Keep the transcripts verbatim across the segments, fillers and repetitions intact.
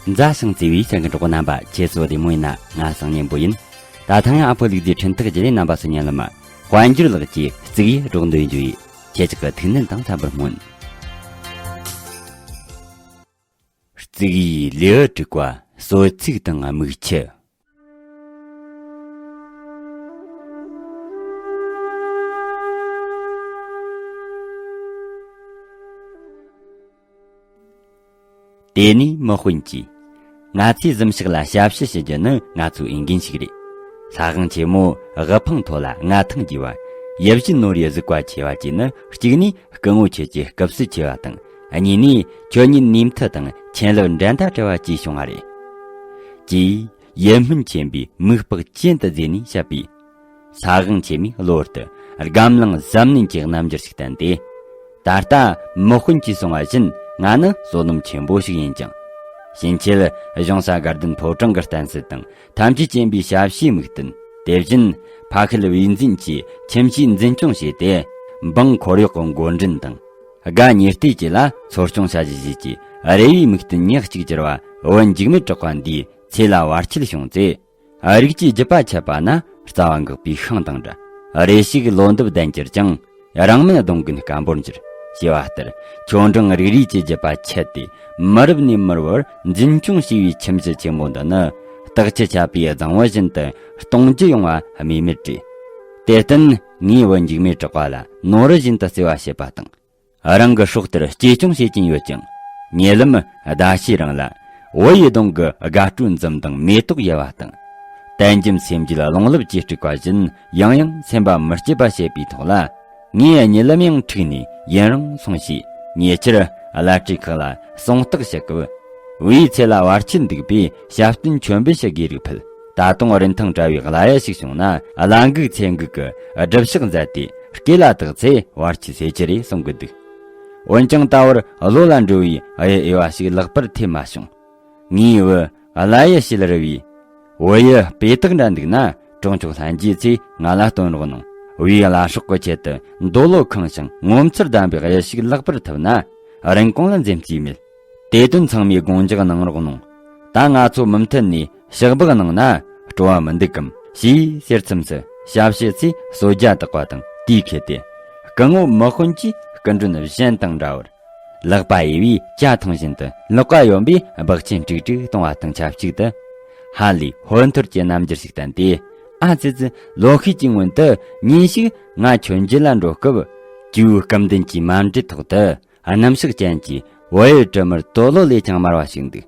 མཛའ་ཞིང་བརྩེ་བའི་སེམས་ཀྱི་གྲོགས་རྣམ་པ། ཁྱེད་ཚོ་བདེ་མོ་ཡིན་ན། ང་སང་ཉིན་པོ་ཡིན། ད་ཐེངས་ཡང་ཨ་ཕོ་ལུག་རྫིའི་འཕྲིན་ཐག་བརྒྱུད་ནས་རྣམ་པ་ཚོ་ཉན་ལ་མ། དཔལ་འབྱོར་ལགས་ཀྱིས་གཙུག་གཡུ་སྒྲོག་འདོན་རྒྱུ་ཡིས། ཁྱེད་ཅག་གི་ཐུགས་སྣང་དང་འཚམ་པར་སྨོན། གཙུག་གཡུའི་ལེའུ་དྲུག་པ། གསོལ་ཚིགས་དང་དམིགས་ཆུ། དེ་ནས་མི་དཔོན་གྱིས། ང་ཚོའི་གཟིམ་ཤག་ལ་ཞབས་ཕྱི་ཞུ་རྒྱུ་ནི་ང་ཚོའི་འོས་འགན་ཞིག་རེད། ལྷ་ཁང་ཆེན་མོ་དབུ་འཕང་མཐོ་ལ་མངའ་ཐང་རྒྱས་པ། ཡིད་བཞིན་ནོར་བུའི་གཟུགས་པོ་ཆེ་བ་བཅས་ནི་གཅིག་ནས་སྐུ་ངོ་ཁྱེད་ཀྱི་སྐུ་བསུ་ཆེ་བ་དང་། གཉིས་ནས་ཁྱོད་ཉིད་ནུས་མཐུ་དང་ཆེན་ལེའུ་འགྲན་ཟླ་བྲལ་བ་བཅས་བྱུང་བ་རེད། ཅེས་ཡིད་སྨོན་ཆེན་པོས་མིག་དཔེ་ཅན་དུ་མཛད་ནས་བཤད་པས། ས་དབང་ཆེན་མོས་གློ་བུར་དུ་སྒམ་ལངས་གཟབ་ནན་གྱི་རྣམ་འགྱུར་ཞིག་བསྟན་ཏེ། ད་ལྟ་མི་དཔོན་གྱིས་གསུངས་པ་བཞིན་ང་ནི་བསོད་ནམས་ཆེན་པོ་ཞིག་ཡིན་ཀྱང་། ཕྱིན་ཆད་གཞུང་ས་དགའ་ལྡན་ཕོ་བྲང་གི་བསྟན་སྲིད་དང་ཐམས་ཅད་མཁྱེན་པའི་ཞབས་ཕྱིའི་དམིགས་རྟེན། དེ་བཞིན་ཕ་ཤུལ་བས་འཛིན་གྱི་ཁྱིམ་གཞིས་འཛིན་སྐྱོང་བྱས་ཏེ། འབངས་འཁོར་གཡོག་གི་མགོ་འདྲེན་དང་། དགའ་ཉེ་བལྟས་བཅས་ལ་འཚོ་སྐྱོང་བྱ་གཞི་བཞེས་ཀྱི་རེ་བའི་དམིགས་རྟེན་ཉག་གཅིག་གྱུར་བ་བོད་འཇིགས་མེད་གྲགས་པ་འདིའི་ཚེ་ལ་བར་ཆད་བྱུང་ཚེ། རིགས་ཀྱི་རྒྱུད་པ་ཆད་པ་ན་རྩ་བ་འགག་པའི་ཤིང་དང་འདྲ། རེ་ཞིག་ལོ་འདབ་ལྡན་གྱུར་ཀྱང་། རང་མིན་གདོང་གི་སྐམ་པོར་འགྱུར། ཞེས་པ་ལྟར། ཁྱོད་འབྲིང་རིགས་རུས་ཀྱི་རྒྱུད་པ་ཆད་དེ། མི་རབས་ནས་མི་རབས་བར་འཛིན་སྐྱོང་བྱས་པའི་ཁྱིམ་གཞི་ཆེན་མོ་འདི་ནི། སྟག་ཁྱི་ཆད་པའི་རྫིང་བུ་བཞིན་དུ་སྟོང་རྒྱུ་ཡོང་བ་སྨོས་མེད་རེད། དེར་བརྟེན་ངས་བོད་འཇིགས་མེད་གྲགས་པ་ལ་ནོར་བུ་བཞིན་དུ་བརྩེ་བ་བྱེད་པ་དང་། རང་གི་སྲོག་ལྟར་གཅེས་སྐྱོང་བྱེད་ཀྱིན་ཡོད་ཅིང་། ཉེ་ལམ་ཟླ་ཤས་རིང་ལ་བུ་ཡི་གདོང་གི་དགའ་སྤྲོའི་འཛུམ་མདངས་མེ་ཏོག་ཡལ་བ་དང་། དལ་འཇམ་སེམས་རྒྱུད་རླུང་རླབས་ཀྱི་དཀྲུག་པ་བཞིན་ཡང་ཡང་སེམས་པ་མི་སྐྱིད་པ་བྱེད་པའི་ཐོག་ལ། ངས་གཉིད་ལམ་ཡང་འཁྲུགས་ནས་ཡུན་རིང་སོང་ཞེས། ཉེ་ཆར་བླ་སྤྲུལ་ཁག་ལ་གསུང་རྟགས་ཞུ་སྐབས། བུའི་ཚེ་ལ་བར་ཆད་འདུག་པས་བྱ་བརྟན་མཆོད་འབུལ་ཞུ་དགོས་རིགས་ཕུལ། ད་དུང་རིན་ཐང་བྲལ་བའི་བླ་གཡུ་ཞིག་བྱུང་ན། བླ་འགུག་ཚེ་འགུག་གི་སྒྲུབ་ཕྱག་མཛད་དེ་སྐེ་ལ་བཏགས་ཚེ་བར་ཆད་སེལ་རྒྱུ་རེད་གསུང་གི་འདུག། འོན་ཀྱང་ད་བར་བློ་ལ་འགྲོ་བའི་གཡུ་དབྱེ་བ་ཞིག་ལེགས་པར་ཐེབས་མ་བྱུང་། ངའི་བུ་བླ་གཡུ་ཞེས་རི་བའི་བུ་ཡུ་སྤོས་དག་འདྲ་འདུག་ན། གྲོང་ཆོག་ལྷན་རྒྱས་ཚོས་ང་ལ་སྟོན་རོགས་གནང་། བུའི་བླ་སྲོག་གི་ཆེད་དུ་འདོད་བློ་ཁེངས་ཤིང་ངོ་མཚར་ལྡན་པའི་གཡུ་ཞིག་ལེགས་པར་ཐུབ་ན། རིན་གོང་ལ་འཛེམ་རྩིས་མེད། དེ་དོན་ཚང་མས་དགོངས་འཇགས་གནང་རོགས་གནང་། ད་ང་ཚོ་མུ་མཐུད་ནས་ཕྱག་འབག་གནང་ན་སྤྲོ་བ་མི་འདུག་གམ། ཞེས་ཟེར་མཚམས་སུ་ཞབས་ཕྱི་ཚོས་གསོལ་ཇ་བཏབ་པ་དང་དེས་ཁེལ་ཏེ། སྐུ་ངོ་མི་དཔོན་གྱིས་སྐུ་མགྲོན་གཞན་དང་འདྲ་བར། ལག་པ་གཡས་པས་ཇ་འཐུང་བཞིན་དུ། ལག་པ་གཡོན་པས་སྦག་ཆེན་དཀྲུག་དཀྲུག་གཏོང་བ་དང་ཆབས་ཅིག་ཏུ། ཧ་ལས་ཧོན་ཐོར་གྱི་རྣམ་འགྱུར་ཞིག་བསྟན་ཏེ། ཨ་ཙི་ཙི། ལོ་ཤས་ཀྱི་སྔོན་དུ་ཉིན་ཞིག་ང་མཆོད་མཇལ་ལ་འགྲོ་སྐབས། ཇོ་བོའི་སྐུ་མདུན་གྱི་མཎྜལ་ཐོག་ཏུ། སྣུམ་ཞག་ཅན་གྱི་བུ་ཡུ་དྲི་མར་དོ་ལོ་ལས་ཀྱང་དམར་བ་ཞིག་འདུག།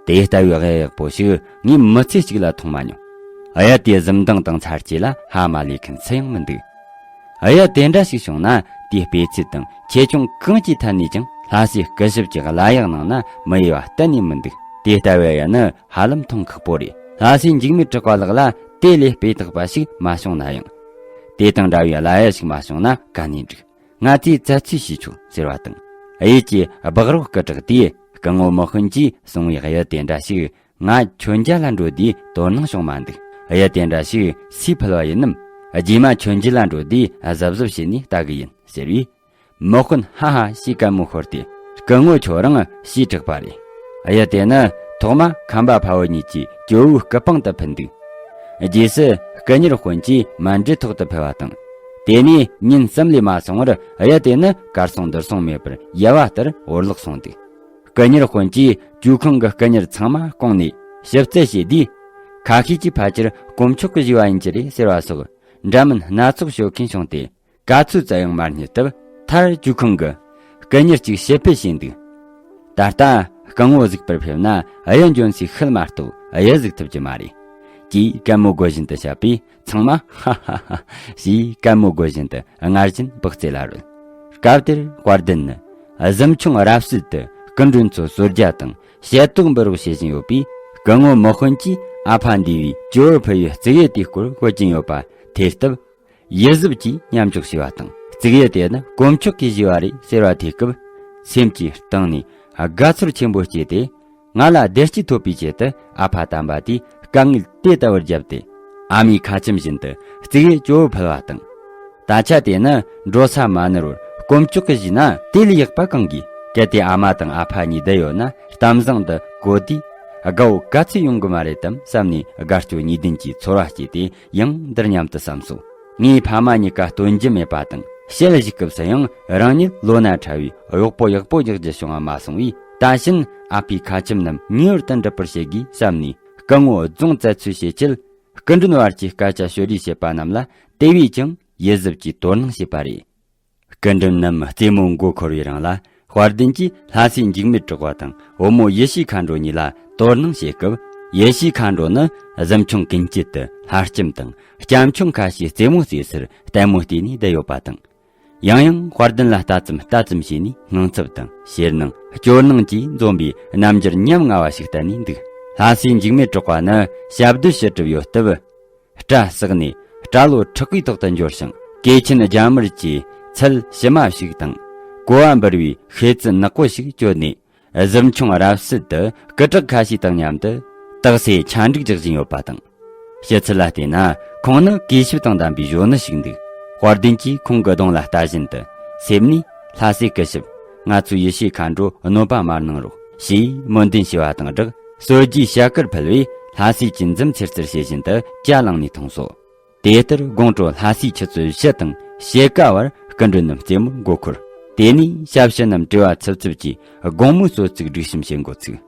དེ་ལྟ་བུའི་གཡུ་ཡག་པོ་ཞིག་ངས་མི་ཚེ་གཅིག་ལ་མཐོང་མ་མྱོང་། གཡུ་དེའི་གཟི་མདངས་དང་འཚར་སྐྱེ་ལ་ཧ་མ་ལས་མཁན་སུ་ཡང་མི་འདུག། གཡུ་དེ་འདྲ་ཞིག་བྱུང་ན་དེའི་སྤུས་ཚད་དང་ཆེ་ཆུང་གང་གི་ཐད་ནས་ཀྱང་ལྷ་སའི་སྐུ་ཞབས་ཀྱི་བླ་གཡུ་ནང་ན་མི་གཡོ་བ་གཏན་ནས་མི་འདུག། དེ་ལྟ་བུའི་གཡུ་ནི་ཧ་ལམ་མཐོང་ཁག་པོ་རེད། ལྷ་སའི་འཇིགས་མེད་གྲགས་པ་ལགས་ལ་དེ་ལས་སྤུས་དག་པ་ཞིག་མ་བྱུང་ན་ཡང་། དེ་དང་འདྲ་བའི་བླ་གཡུ་ཞིག་མ་བྱུང་ན་ག་ནས་འགྲིག། ང་ཚོས་བཙལ་འཚོལ་བྱས་ཆོག་ཟེར་བ་དང་། གཡུ་གྱི་སྦག་རོགས་སྐུ་དྲག་དེས་སྐུ་ངོ་མི་དཔོན་གྱིས་གསུང་བའི་གཡུ་དེ་འདྲ་ཞིག་ང་མཆོད་མཇལ་ལ་འགྲོ་དུས་དོ་སྣང་བྱུང་མ་འདུག། གཡུ་དེ་འདྲ་ཞིག་སུས་ཕུལ་བ་ཡིན་ནམ། རྗེས་མ་མཆོད་མཇལ་ལ་འགྲོ་དུས་གཟབ་གཟབ་བྱས་ནས་ལྟ་གི་ཡིན་ཟེར་བས། མི་དཔོན་ཧ་ཧ་ཞེས་སྐད་མོ་ཤོར་ཏེ། སྐུ་ངོ་ཁྱོད་རང་ཞེས་དྲིས་པ་རེད། གཡུ་དེ་ནི་ཐོག་མ་ཁམས་པ་ཕ་བུ་གཉིས་ཀྱིས་ཇོ་བོའི་སྐུ་པང་དུ་ཕུལ་འདུག། རྗེས་སུ་སྐུ་གཉེར་དཔོན་གྱིས་མཎྜལ་ཐོག་ཏུ་ཕུལ་བ་དང་། དེ་ནས་ཉིན་གསུམ་ལས་མ་སོང་བར་གཡུ་དེ་ནི་གར་སོང་འདིར་སོང་མེད་པར་ཡལ་བ་ལྟར་འོར་བརླག་སོང་འདུག། སྐུ་གཉེར་དཔོན་གྱིས་ཇོ་ཁང་གི་སྐུ་གཉེར་ཚང་མ་བསྐུངས་ནས་ཞིབ་རྩད་བྱས་དུས། ཁ་ཤས་ཀྱིས་ཕལ་ཆེར་དཀོན་མཆོག་གི་བཞེས་པ་ཡིན་གྱི་རེད་ཟེར་བ་སོགས་འདྲ་མིན་སྣ་ཚོགས་ཤོད་མཁན་བྱུང་སྟེ། ག་ཚོད་བཙལ་ཡང་མ་རྙེད་སྟབས། མཐར་ཇོ་ཁང་གི་སྐུ་གཉེར་གཅིག་ཞིབ་སྤེལ་བྱས་འདུག། ད་ལྟ་སྐུ་ངོ་གཟིགས་པར་ཕེབས་ན་གཡུ་འཇོན་སའི་ཤུལ་མ་གཏོགས་གཡུ་གཟིགས་ཐུབ་ཀྱི་མ་རེད། ཅེས་སྐད་མོ་སྒོ་བཞིན་དུ་བཤད་པས། ཚང་མ་ཧ་ཧ་ཧ་ཞེས་སྐད་མོ་སྒོ་བཞིན་དུ་སྔར་བཞིན་བག་རྩེ་ལ་རོལ། སྐབས་དེར་དཔལ་ལྡན་ནི་གཟིམ་ཆུང་རབ་གསལ་དུ་སྐུ་མགྲོན་ཚོ་གསོལ་ཇ་དང་ཞལ་ཏོག་འབུལ་རོགས་བྱེད་བཞིན་ཡོད་པས། སྐུ་ངོ་མི་དཔོན་གྱིས་ཨ་ཕ་འདུས་པའི་ཇོ་བོར་ཕུལ་བའི་གཙུག་གཡུ་དེའི་སྐོར་ཤོད་ཀྱིན་ཡོད་པ་ཐོས་སྟབས། ཡིད་གཟབ་ཀྱིས་མཉམ་འཇོག་བྱས་པ་དང་། གཙུག་གཡུ་དེ་ནི་དཀོན་མཆོག་གི་བཞེས་པ་རེད་ཟེར་བ་ཐོས་སྐབས། སེམས་ཀྱི་གཏིང་ནས་དགའ་ཚོར་ཆེན་པོ་སྐྱེས་ཏེ། ང་ལ་བདེ་སྐྱིད་ཐོབ་པའི་ཆེད་དུ་ཨ་ཕ་དམ་པ་དེས་དཀའ་ངལ་དེ་ལྟ་བུར་བརྒྱབ་སྟེ། ཨ་མའི་ཁ་ཆེམས་བཞིན་དུ་གཙུག་གཡུ་ཇོ་བོར་ཕུལ་བ་དང་། ད་ཆ་དེ་ནི་འགྲོ་ས་མ་ནོར་བར་དཀོན་མཆོག་གི་བཞེས་ན་དེ་ལས་ཡག་པ་གང་དགོས། གལ་ཏེ་ཨ་མ་དང་ཨ་ཕ་གཉིས་བསྡད་ཡོད་ན་གཏམ་བཟང་འདི་གོ་དུས། དགའ་བོ་ག་ཚོད་ཡོང་གི་མ་རེད་དམ་བསམ་ནས། དགའ་སྐྱོ་གཉིས་ལྡན་གྱི་ཚོར་བ་སྐྱེས་ཏེ། ཡང་འདིར་སྙམ་དུ་བསམ་སོ། ངའི་ཕ་མ་གཉིས་ཀ་སྟོན་རྒྱུ་མེད་པ་དང་། ཞལ་བཞུགས་སྐབས་སུ་ཡང་རང་ཉིད་ལོ་ན་ཕྲ་བའི་གཡོག་པོ་ཡག་པོ་རྒྱག་རྒྱུ་བྱུང་བ་མ་སོང་བས། ད་ཕྱིན་ཨ་ཕའི་ཁ་ཆེམས་རྣམས་ངེས་པར་དུ་འགྲུབ་པར་བྱེད་དགོས་བསམ་ནས། སྐུ་ངོ་རྫོང་བཙལ་འཚོལ་བྱེད་ཆེད། སྐུ་མགྲོན་བར་གྱི་སྐད་ཆ་ཤོད་རེས་བྱེད་པ་རྣམས་ལ་དེ་བས་ཀྱང་ཡིད་གཟབ་ཀྱིས་དོ་སྣང་བྱེད་པ་རེད། སྐུ་མགྲོན་རྣམས་རྩེད་མོ་མགོ་འཁོར་བའི་རིང་ལ། དཔལ་ལྡན་གྱིས་ལྷ་སྲས་འཇིགས་མེད་གྲགས་པ་དང་བུ་མོ་ཡེ་ཤེས་མཁའ་འགྲོ་གཉིས་ལ་དོ་སྣང་བྱེད་སྐབས། ཡེ་ཤེས་མཁའ་འགྲོ་ནི་གཟིམ་ཆུང་ཀུན་སྐྱིད་དུ་ལྷ་ལྕམ་དང་སྐྱ་མཆུང་ཁ་ཤས་རྩེད་མོ་རྩེ་སར་ལྟད་མོ་བལྟས་ནས་བསྡད་ཡོད་པ་དང་། ཡང་ཡང་དཔལ་ལྡན་ལ་ལྟ་ཙམ་ལྟ་ཙམ་བྱས་ནས། སྣང་ཚབ་དང་ཞེད་སྣང་སྐྱོ་སྣང་བཅས་འཛོམས་པའི་རྣམ་འགྱུར་ཉམ་ང་བ་ཞིག་བསྟན་ནས་འདུག་ལྷ་སྲས་འཇིགས་མེད་གྲགས་པ་ནི་ཞབས་རྡོལ་ཞུ་གྲབས་ཡོད་སྟབས། སྐྲ་བསྲེགས་ནས་སྐྲ་ལོ་ཁྲག་གི་ཐོག་ཏུ་འབྱོར་ཞིང་། གོས་ཆེན་རྒྱ་དམར་གྱི་ཚལ་ཕྱི་མ་ཞིག་དང་། ཀོ་བ་འབུར་བའི་ཤེལ་རྩི་ནག་པོ་ཞིག་གྱོན་ནས། གཟིམ་ཆུང་རབ་གསལ་དུ་སྐུ་དྲག་ཁ་ཤས་དང་མཉམ་དུ་རྟགས་གསལ་ཆ་འགྲིག་རྒྱག་བཞིན་ཡོད་པ་དང་། ཕྱི་ཚུལ་ལ་བལྟས་ན་ཁོང་ནི་གུས་ཞབས་དང་ལྡན་པའི་གཞོན་ནུ་ཞིག་འདུག་དཔལ་ལྡན་གྱིས་ཁོང་གི་གདོང་ལ་ལྟ་བཞིན་དུ་སེམས་ནས། ལྷ་སྲས་སྐུ་ཞབས། ང་ཚོའི་ཡེ་ཤེས་མཁའ་འགྲོ་གནོད་པ་མ་གནང་རོགས་ཞེས་སྨོན་འདུན་ཞུ་བ་དང་སྦྲགས། གསོལ་ཇའི་ཞལ་དཀར་ཕུལ་བས་ལྷ་སྲས་ཀྱི་འཛུམ་ཚེར་ཚེར་བྱེད་བཞིན་དུ་ཇ་བླངས་ནས་འཐུང་སོ། དེ་ལྟར་དགོང་དྲོ་ལྷ་སའི་ཆུ་ཚོད་བཞི་དང་ཕྱེད་ཀ་བར་སྐུ་མགྲོན་རྣམས་རྩེད་མོར་མགོ་འཁོར། དེ་ནས་ཞབས་ཕྱི་རྣམས་བྲེལ་བ་འཚུབ་འཚུབ་ཀྱིས་དགོང་མོའི་གསོལ་ཚིགས་སྒྲིག་གཤོམ་བྱེད་འགོ་ཚུགས།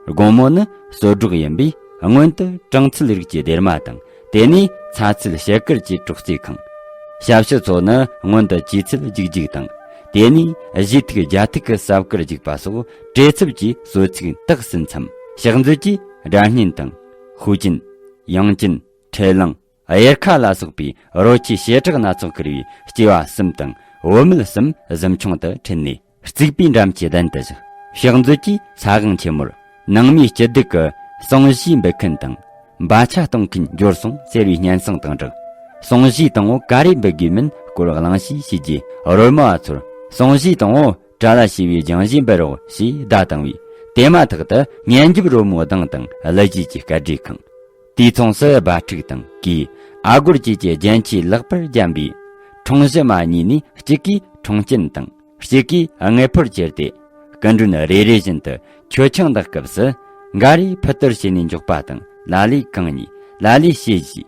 དགོང་མོ་ནི་གསོལ་སྒྲོག་ཡིན་པས། སྔོན་དུ་སྦྲང་ཚལ་རིགས་ཀྱི་སྡེར་མ་དང་། དེ་ནས་ཚ་ཚལ་ཞལ་དཀར་གྱི་སྲོག་རྩེ་ཁང་། ཞབས་ཕྱི་ཚོ་ནི་སྔོན་དུ་བཅོས་ཚལ་རྒྱུག་རྒྱུག་དང་། དེ་ནས་གཞས་ཐིག་རྒྱ་ཐིག་གི་ཟབ་དཀར་རྒྱུག་པ་སོགས་བྲེལ་འཚུབ་ཀྱིས་གསོལ་ཚིགས་རྟགས་སུ་མཚམས། ཕྱག་མཛོད་ཀྱིས་སྒྲ་སྙན་དང་། ཤུགས་ཅན། དབྱངས་ཅན། འཕྲེད་གླང་། གཡེར་ཁ་ལ་སོགས་པའི་རོལ་ཆས་བྱེ་བྲག་སྣ་ཚོགས་ཁུར་བའི་སྐྱེས་པ་གསུམ་དང་བུད་མེད་གསུམ་གཟིམ་ཆུང་དུ་ཁྲིད་ནས། རྩིག་པའི་འགྲམ་གྱི་གདན་དུ་བཞག་ཕྱག་མཛོད་ཀྱིས་ས་དབང་ཆེན་མོར་ནང་མིའི་སྐྱིད་སྡུག་གི་གསུང་བཤད་འབུལ་མཁན་དང་། འབའ་ཆ་གཏོང་མཁན་འབྱོར་སོང་ཟེར་བའི་སྙན་སེང་དང་སྦྲགས། གསུང་བཤད་དང་པོ་ག་རེ་འབུལ་དགོས་མིན་སྐོར་གླེང་བཤད་བྱས་རྗེས། རོལ་མོ་བ་ཚོར་གསུང་བཤད་དང་པོ་གྲྭ་ལ་ཞེས་པའི་སྦྱང་གཞས་འབུལ་རོགས་ཞེས་བརྡ་བཏང་བས། དེ་མ་ཐག་ཏུ་སྙན་འཇེབས་རོལ་མོའི་གདངས་དང་གླུ་གཞས་ཀྱི་སྐད་སྒྲས་ཁེངས། དུས་མཚུངས་སུ་སྦ་ཕྲུག་དང་གོས། ཨ་སྒོར་བཅས་ཀྱི་རྒྱན་ཆས་ལེགས་པར་བརྒྱན་པའི་འཁྲུངས་གཞི་མ་གཉིས་ནས། གཅིག་གིས་འཁྲུངས་རྐྱེན་དང་། གཅིག་གིས་དངོས་པོར་གྱུར་ཏེ། སྐུ་མགྲོན་རེ་རེ་བཞིན་དུ་མཆོད་ཆང་འདེགས་སྐབས་སུ། འགའ་རེས་ཕུད་གཏོར་བྱས་ནས་འཇོག་པ་དང་། ལ་ལས་གང་ཉོས། ལ་ལས་ཞེ་བཞེས།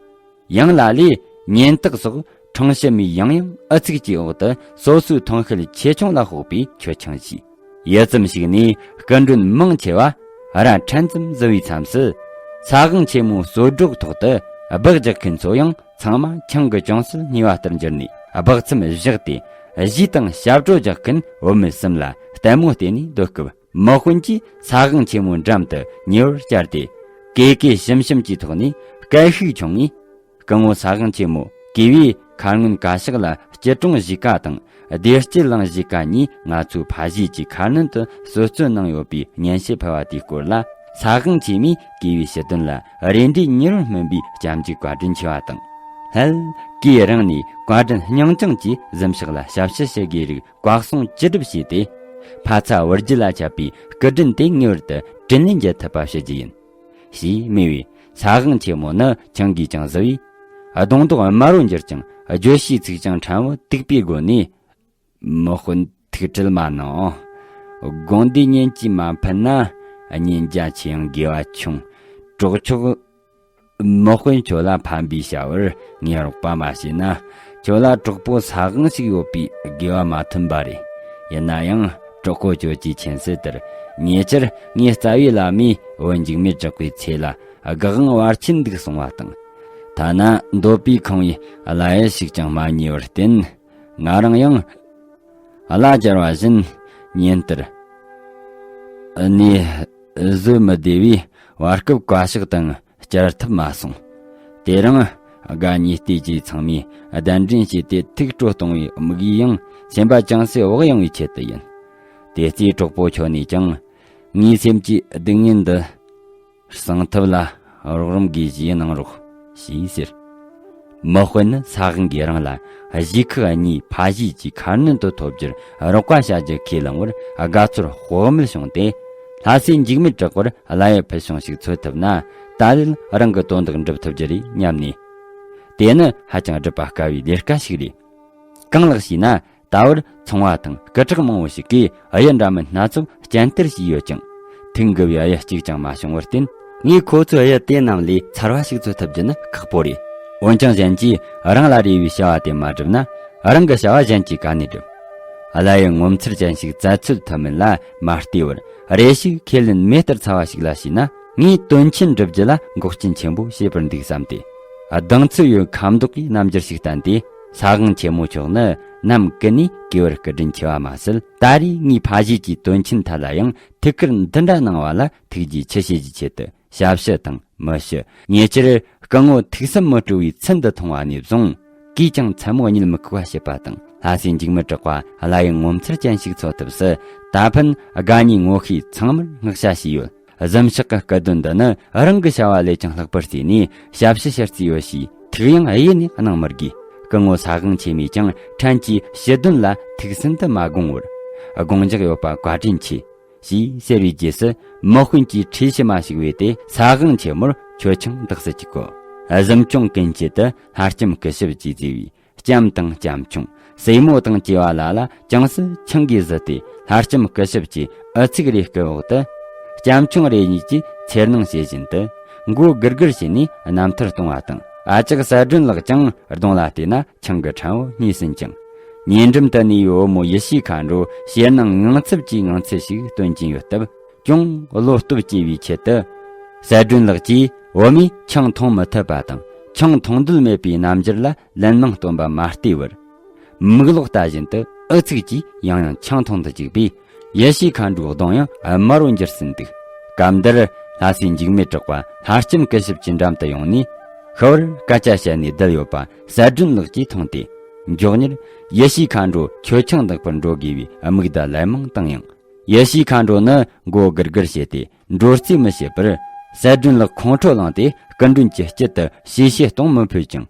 ཡང་ལ་ལས་ཉན་སྟག་སོགས་འཁྲུངས་ཕྱི་མའི་ཡང་ཡང་ཨུ་ཚུགས་ཀྱི་འོག་ཏུ་སོ་སོའི་ཐོན་སྐྱེད་ཆེ་ཆུང་ལ་དཔག་པའི་མཆོད་ཆང་བཞེས། ཡུད་ཙམ་ཞིག་ནས་སྐུ་མགྲོན་མང་ཆེ་བ་ར་ཕྲན་ཙམ་བཟི་བའི་མཚམས་སུ། ས་དབང་ཆེན་མོའི་གསོལ་སྒྲོག་ཐོག་ཏུ་སྦག་རྒྱག་མཁན་ཚོ་ཡང་ཚང་མ་ཆང་གི་ཅུང་ཟད་སྙེ་བ་ལྟར་གྱུར་ནས། སྦག་མཚམས་བཞག་སྟེ་གཞས་དང་ཞབས་བྲོ་རྒྱག་མཁན་བུད་མེད་གསུམ་ལ་ལྟད་མོ་བལྟས་ནས་སྡོད་སྐབས། དམག་དཔོན་གྱིས་ས་དབང་ཆེན་མོའི་འགྲམ་དུ་ཉེ་བར་བཅར་ཏེ། གུས་གུས་ཞུམ་ཞུམ་གྱི་ཐོག་ནས་སྐད་ཤུགས་ཆུང་ངུས། སྐུ་ངོ་ས་དབང་ཆེན་མོ། གུས་པས་མཁར་སྔོན་གར་ཞག་ལ་སྐྱིད་གྲོང་གཞིས་ཀ་དང་བདེ་སྐྱིད་གླིང་གཞིས་ཀ་གཉིས་ང་ཚོའི་ཕ་གཞིས་ཀྱི་མཁར་སྣོན་དུ་གསོལ་སྩོལ་གནང་ཡོད་པའི་སྙན་ཞུ་ཕུལ་བ་དེའི་སྐོར་ལ། ས་དབང་ཆེན་མོས་གུས་པའི་ཞུ་དོན་ལ་རེ་འདྲའི་མྱུར་བར་སྨོན་པའི་སྐྱབས་འཇུག་བཀའ་དྲིན་ཆེ་བ་དང་། སླར་གུས་རང་ནས་བཀའ་དྲིན་སྙིང་བཅངས་ཀྱིས་གཟིམ་ཤག་ལ་ཞབས་ཕྱི་ཞུ་དགོས་རིགས་བཀའ་གསུང་ཅི་སྒྲུབ་བྱས་ཏེ། ཕ་ཚ་བུ་རྒྱུད་ལ་ཁྱབ་པའི་སྐུ་དྲིན་དེ་ངེས་པར་དུ་དྲིན་ལན་འཇལ་ཐུབ་པ་བྱེད་རྒྱུ་ཡིན། ཞེས་སྨྲས་པས། ས་དབང་ཆེན་མོ་ནི་ཆང་གིས་ཀྱང་བཟི་བས། གདོང་མདོག་དམར་པོར་འགྱུར་ཀྱང་། བརྗོད་བྱའི་ཚིག་ཀྱང་ཕྲན་བུ་དུག་པའི་སྒོ་ནས། དམག་དཔོན་ཐུགས་ཁྲལ་མ་གནང་། དགོན་སྡེའི་གཉེན་གྱིས་མ་ཕན་ན། གཉེན་རྒྱ་ཆེ་ཡང་དགེ་བ་ཆུང་། གྲོགས་མཆོག་དམག་དཔོན་ཁྱོད་ལ་ཕན་པའི་བྱ་བར་ངས་རོགས་པ་མ་བྱས་ན། ཁྱོད་ལ་གྲོགས་པོ་ས་དབང་ཞིག་ཡོད་པའི་དགེ་བ་མ་ཐོན་པ་རེད། ཡིན་ན་ཡང་གྲོགས་པོ་ཁྱོད་ཀྱིས་མཁྱེན་གསལ་ལྟར། ཉེ་ཆར་ངའི་རྩ་བའི་བླ་མས་བོད་འཇིགས་མེད་གྲགས་པའི་ཚེ་ལ་དགག་དབང་བར་ཆད་འདུག་གསུངས་པ་དང་། ཐ་ན་འདོད་པའི་ཁང་བའི་བླ་ཡུལ་ཞིག་ཀྱང་མ་ཉེ་བར་བརྟེན། ང་རང་ཡང་བླ་སྦྱར་བ་བཞིན་ཉིན་ལྟར་གནས་བཟོད་མི་བདེ་བས་བར་སྐབས་བཀའ་ཤག་དང་བཅར་ཐུབ་མ་སོང་། དེ་རིང་དགའ་ཉེ་བལྟས་ཀྱིས་ཚང་མས་གདན་འདྲེན་བྱས་ཏེ་ཐུགས་སྤྲོ་གཏོང་བའི་དམིགས་ཡུལ་ཡང་སེམས་པ་ཅུང་ཟད་བག་ཡངས་པའི་ཆེད་དུ་ཡིན། དེ་ཚེ་གྲོགས་པོ་ཁྱོད་ནས་ཀྱང་ངའི་སེམས་ཀྱི་སྡུག་བསྔལ་འདི་སངས་ཐབས་ལ་རོགས་རམ་དགོས་ཞེས་གནང་རོགས་ཞེས་ཟེར། དམག་དཔོན་ནི་ས་དབང་གིས་རང་ལ་གཞིས་ཁག་གཉིས་ཕ་གཞིས་ཀྱི་མཁར་སྣོན་དུ་ཐོབ་རྒྱུར་རོགས་པ་བྱ་རྒྱུ་ཁས་བླངས་པར་དགའ་ཚོར་དཔག་མེད་བྱུང་སྟེ། ལྷ་སའི་འཇིགས་མེད་གྲགས་པར་བླ་ཡུལ་ཕུལ་བྱུང་ཞིག་འཚོལ་ཐུབ་ན། ད་ལན་རང་གི་དོན་དག་འགྲུབ་ཐུབ་རྒྱུ་རེད་སྙམ་ནས། དེ་ནི་ཧ་ཅང་སྒྲུབ་པ་དཀའ་བའི་ལས་ཀ་ཞིག་རེད། གང་ལགས་ཤེ་ན། ད་བར་ཚོང་བ་དང་སྐུ་དྲག་མང་བོ་ཞིག་གིས་གཡུ་འདྲ་མིན་སྣ་ཚོགས་སྤྱན་སྟེར་བྱས་ཡོད་ཀྱང་། ཐུག་འགུལ་བའི་གཡུ་གཅིག་ཀྱང་མ་བྱུང་བར་བརྟེན། ངས་ཁོ་ཚོའི་གཡུ་དེ་རྣམས་ལས་ཚར་བ་ཞིག་འཚོལ་ཐུབ་རྒྱུ་ནི་ཁག་པོ་རེད། འོན་ཀྱང་གཞན་གྱིས་རང་ལ་རེ་བའི་བྱ་བ་དེ་མ་བསྒྲུབས་ན། རང་གི་བྱ་བ་གཞན་གྱིས་ག་ནས་བསྒྲུབ། ཀླ་ཡི་ངོ་མཚར་ཅན་ཞིག་བཙལ་འཚོལ་ཐུབ་མིན་ལ་མ་ལྟོས་པར། རེ་ཞིག་ཁས་ལེན་མེ་ལྟར་ཚ་བ་ཞིག་ལ་བྱས་ན། ངས་དོན་ཆེན་བསྒྲུབ་རྒྱུ་ལ་འགོག་རྐྱེན་ཆེན་པོ་བྱེད་པར་འདུག་བསམ་སྟེ། གདེང་ཚོད་ཡོད་ཁ་མདོག་གིས་རྣམ་འགྱུར་ཞིག་བསྟན་ཏེ། ས་དབང་ཆེན་མོ་མཆོག་ནི་ནམ་ཀུན་ནས་གུས་པར་སྐུ་དྲིན་ཆེ་བ་མ་ཟད། ད་རེས་ངའི་ཕ་གཞིས་ཀྱི་དོན་ཆེན་ཐད་ལ་ཡང་ཐུགས་ཁུར་འདི་འདྲ་གནང་བ་ལ་ཐུགས་རྗེ་ཆེ་ཞུ་རྒྱུའི་ཆེད་དུ། ཞབས་ཕྱི་དང་མི་ཕྱི། ཉེ་ཆར་སྐུ་ངོ་ཐུགས་བསམ་མི་སྤྲོ་བའི་ཚུལ་འདི་མཐོང་བ་ནས་བཟུང་། གིས་ཀྱང་མཚན་མོ་གཉིད་མི་ཁུག་པ་བྱེད་པ་དང་། ལྷ་སའི་འཇིགས་མེད་གྲགས་པ་ཀླ་ཡི་ངོ་མཚར་ཅན་ཞིག་འཚོལ་ཐབས་སུ། ད་ཕན་དགའ་ཉེ་ངོ་ཤེས་ཚང་མར་བསྔགས་བྱ་ཞུས་ཡོད། གཟིམ་ཤག་གི་སྐུ་གདུང་འདི་ནི་རང་གི་བྱ་བ་ལས་ཀྱང་ལྷག་པར་བརྩིས་ནས་ཞབས་ཕྱི་ཞུ་རྩིས་ཡོད་ཞེས་ཐུགས་ཡང་གཡས་ནས་གནང་མི་དགོས། སྐུ་ངོ་ས་དབང་ཆེན་མོས་ཀྱང་ཕྲན་གྱིས་ཞུ་དོན་ལ་ཐུགས་སེམས་དུ་མ་དགོངས་པར། དགོངས་འཇགས་ཡོད་པ་བཀའ་དྲིན་ཆེ། ཞེས་ཟེར་བའི་རྗེས་སུ། མི་དཔོན་གྱི་ཁྲིད་ཕྱི་མ་ཞིག་བོས་ཏེ། ས་དབང་ཆེན་མོར་མཆོད་ཆང་འདེགས་སུ་བཅུག་གོ། གཟིམ་ཆུང་ཀུན་གྱི་དུ་ལྷ་ལྕམ་སྐུ་ཞབས་ཀྱིས་མཛེས་པའི་ལྕམ་དང་ལྕམ་ཆུང་། སྲས་མོ་དང་བཅས་པ་ལ་ལ་ཅུང་ཟད་ཆང་གིས་བཟི་སྟེ། ལྷ་ལྕམ་སྐུ་ཞབས་ཀྱི་ཨུ་ཚུགས་རེ་སྐུལ་འོག་ཏུ། ལྕམ་ཆུང་རེ་གཉིས་ཀྱིས་འཚེར་སྣང་བྱེད་བཞིན་དུ། མགོ་སྒུར་སྒུར་བྱས་ནས་རྣམ་ཐར་གཏོང་བ་དང་། ཨ་ཅག་གསལ་སྒྲོན་ལགས་ཀྱང་གདོང་ལ་བལྟས་ན། ཆང་གི་ཕྲན་བུ་རྙེད་ཟིན་ཅིང་། ཉེ་འགྲམ་དུ་གནས་པའི་བུ་མོ་ཡེ་ཤེས་མཁའ་འགྲོ་ཞེད་སྣང་ངང་ཚུལ་གྱིས་ངང་ཚུལ་ཞིག་སྟོན་གྱིན་ཡོད་སྟབས། ཅུང་བློ་སྟོབས་སྐྱེ་བའི་ཆེད་དུ། གསལ་སྒྲོན་ལགས་ཀྱིས་བུ་མོས་ཆང་འཐུང་མི་ཐུབ་པ་དང་། ཆང་འཐུང་འདོད་མེད་པའི་རྣམ་འགྱུར་ལ་ལན་མང་སྟོན་པ་མ་ལྟོས་པར། མིག་ལོག་ལྟ་བཞིན་དུ་ཨུ་ཚུགས་ཀྱིས་ཡང་ཡང་ཆང་འཐུང་དུ་བཅུག་པས། ཡེ་ཤེས་མཁའ་འགྲོའི་གདོང་ཡང་དམར་བོར་འགྱུར་ཟིན་འདུག་སྐབས་འདིར་ལྷ་སའི་འཇིགས་མེད་གྲགས་པ་ལྷ་ལྕམ་སྐུ་ཞབས་ཀྱི་འགྲམ་དུ་ཡོང་ནས། ཤི་བར་སྐད་ཆ་བཤད་ནས་བསྡད་ཡོད་པ་གསལ་སྒྲོན་ལགས་ཀྱིས་མཐོང་སྟེ། མགྱོགས་མྱུར་ཡེ་ཤེས་མཁའ་འགྲོ་མཆོད་ཆང་འདེགས་པར་འགྲོ་དགོས་པའི་དམིགས་བརྡ་ལན་མང་བཏང་ཡང་། ཡེ་ཤེས་མཁའ་འགྲོ་ནི་མགོ་སྒུར་སྒུར་བྱས་ཏེ། འགྲོ་རྩིས་མི་བྱེད་པར། གསལ་སྒྲོན་ལགས་ཁོང་ཁྲོ་ལངས་ཏེ། སྐུ་མགྲོན་གྱི་དཀྱིལ་དུ་ཞེ་ཞེ་གཏོང་མི་ཕོད་ཅིང་།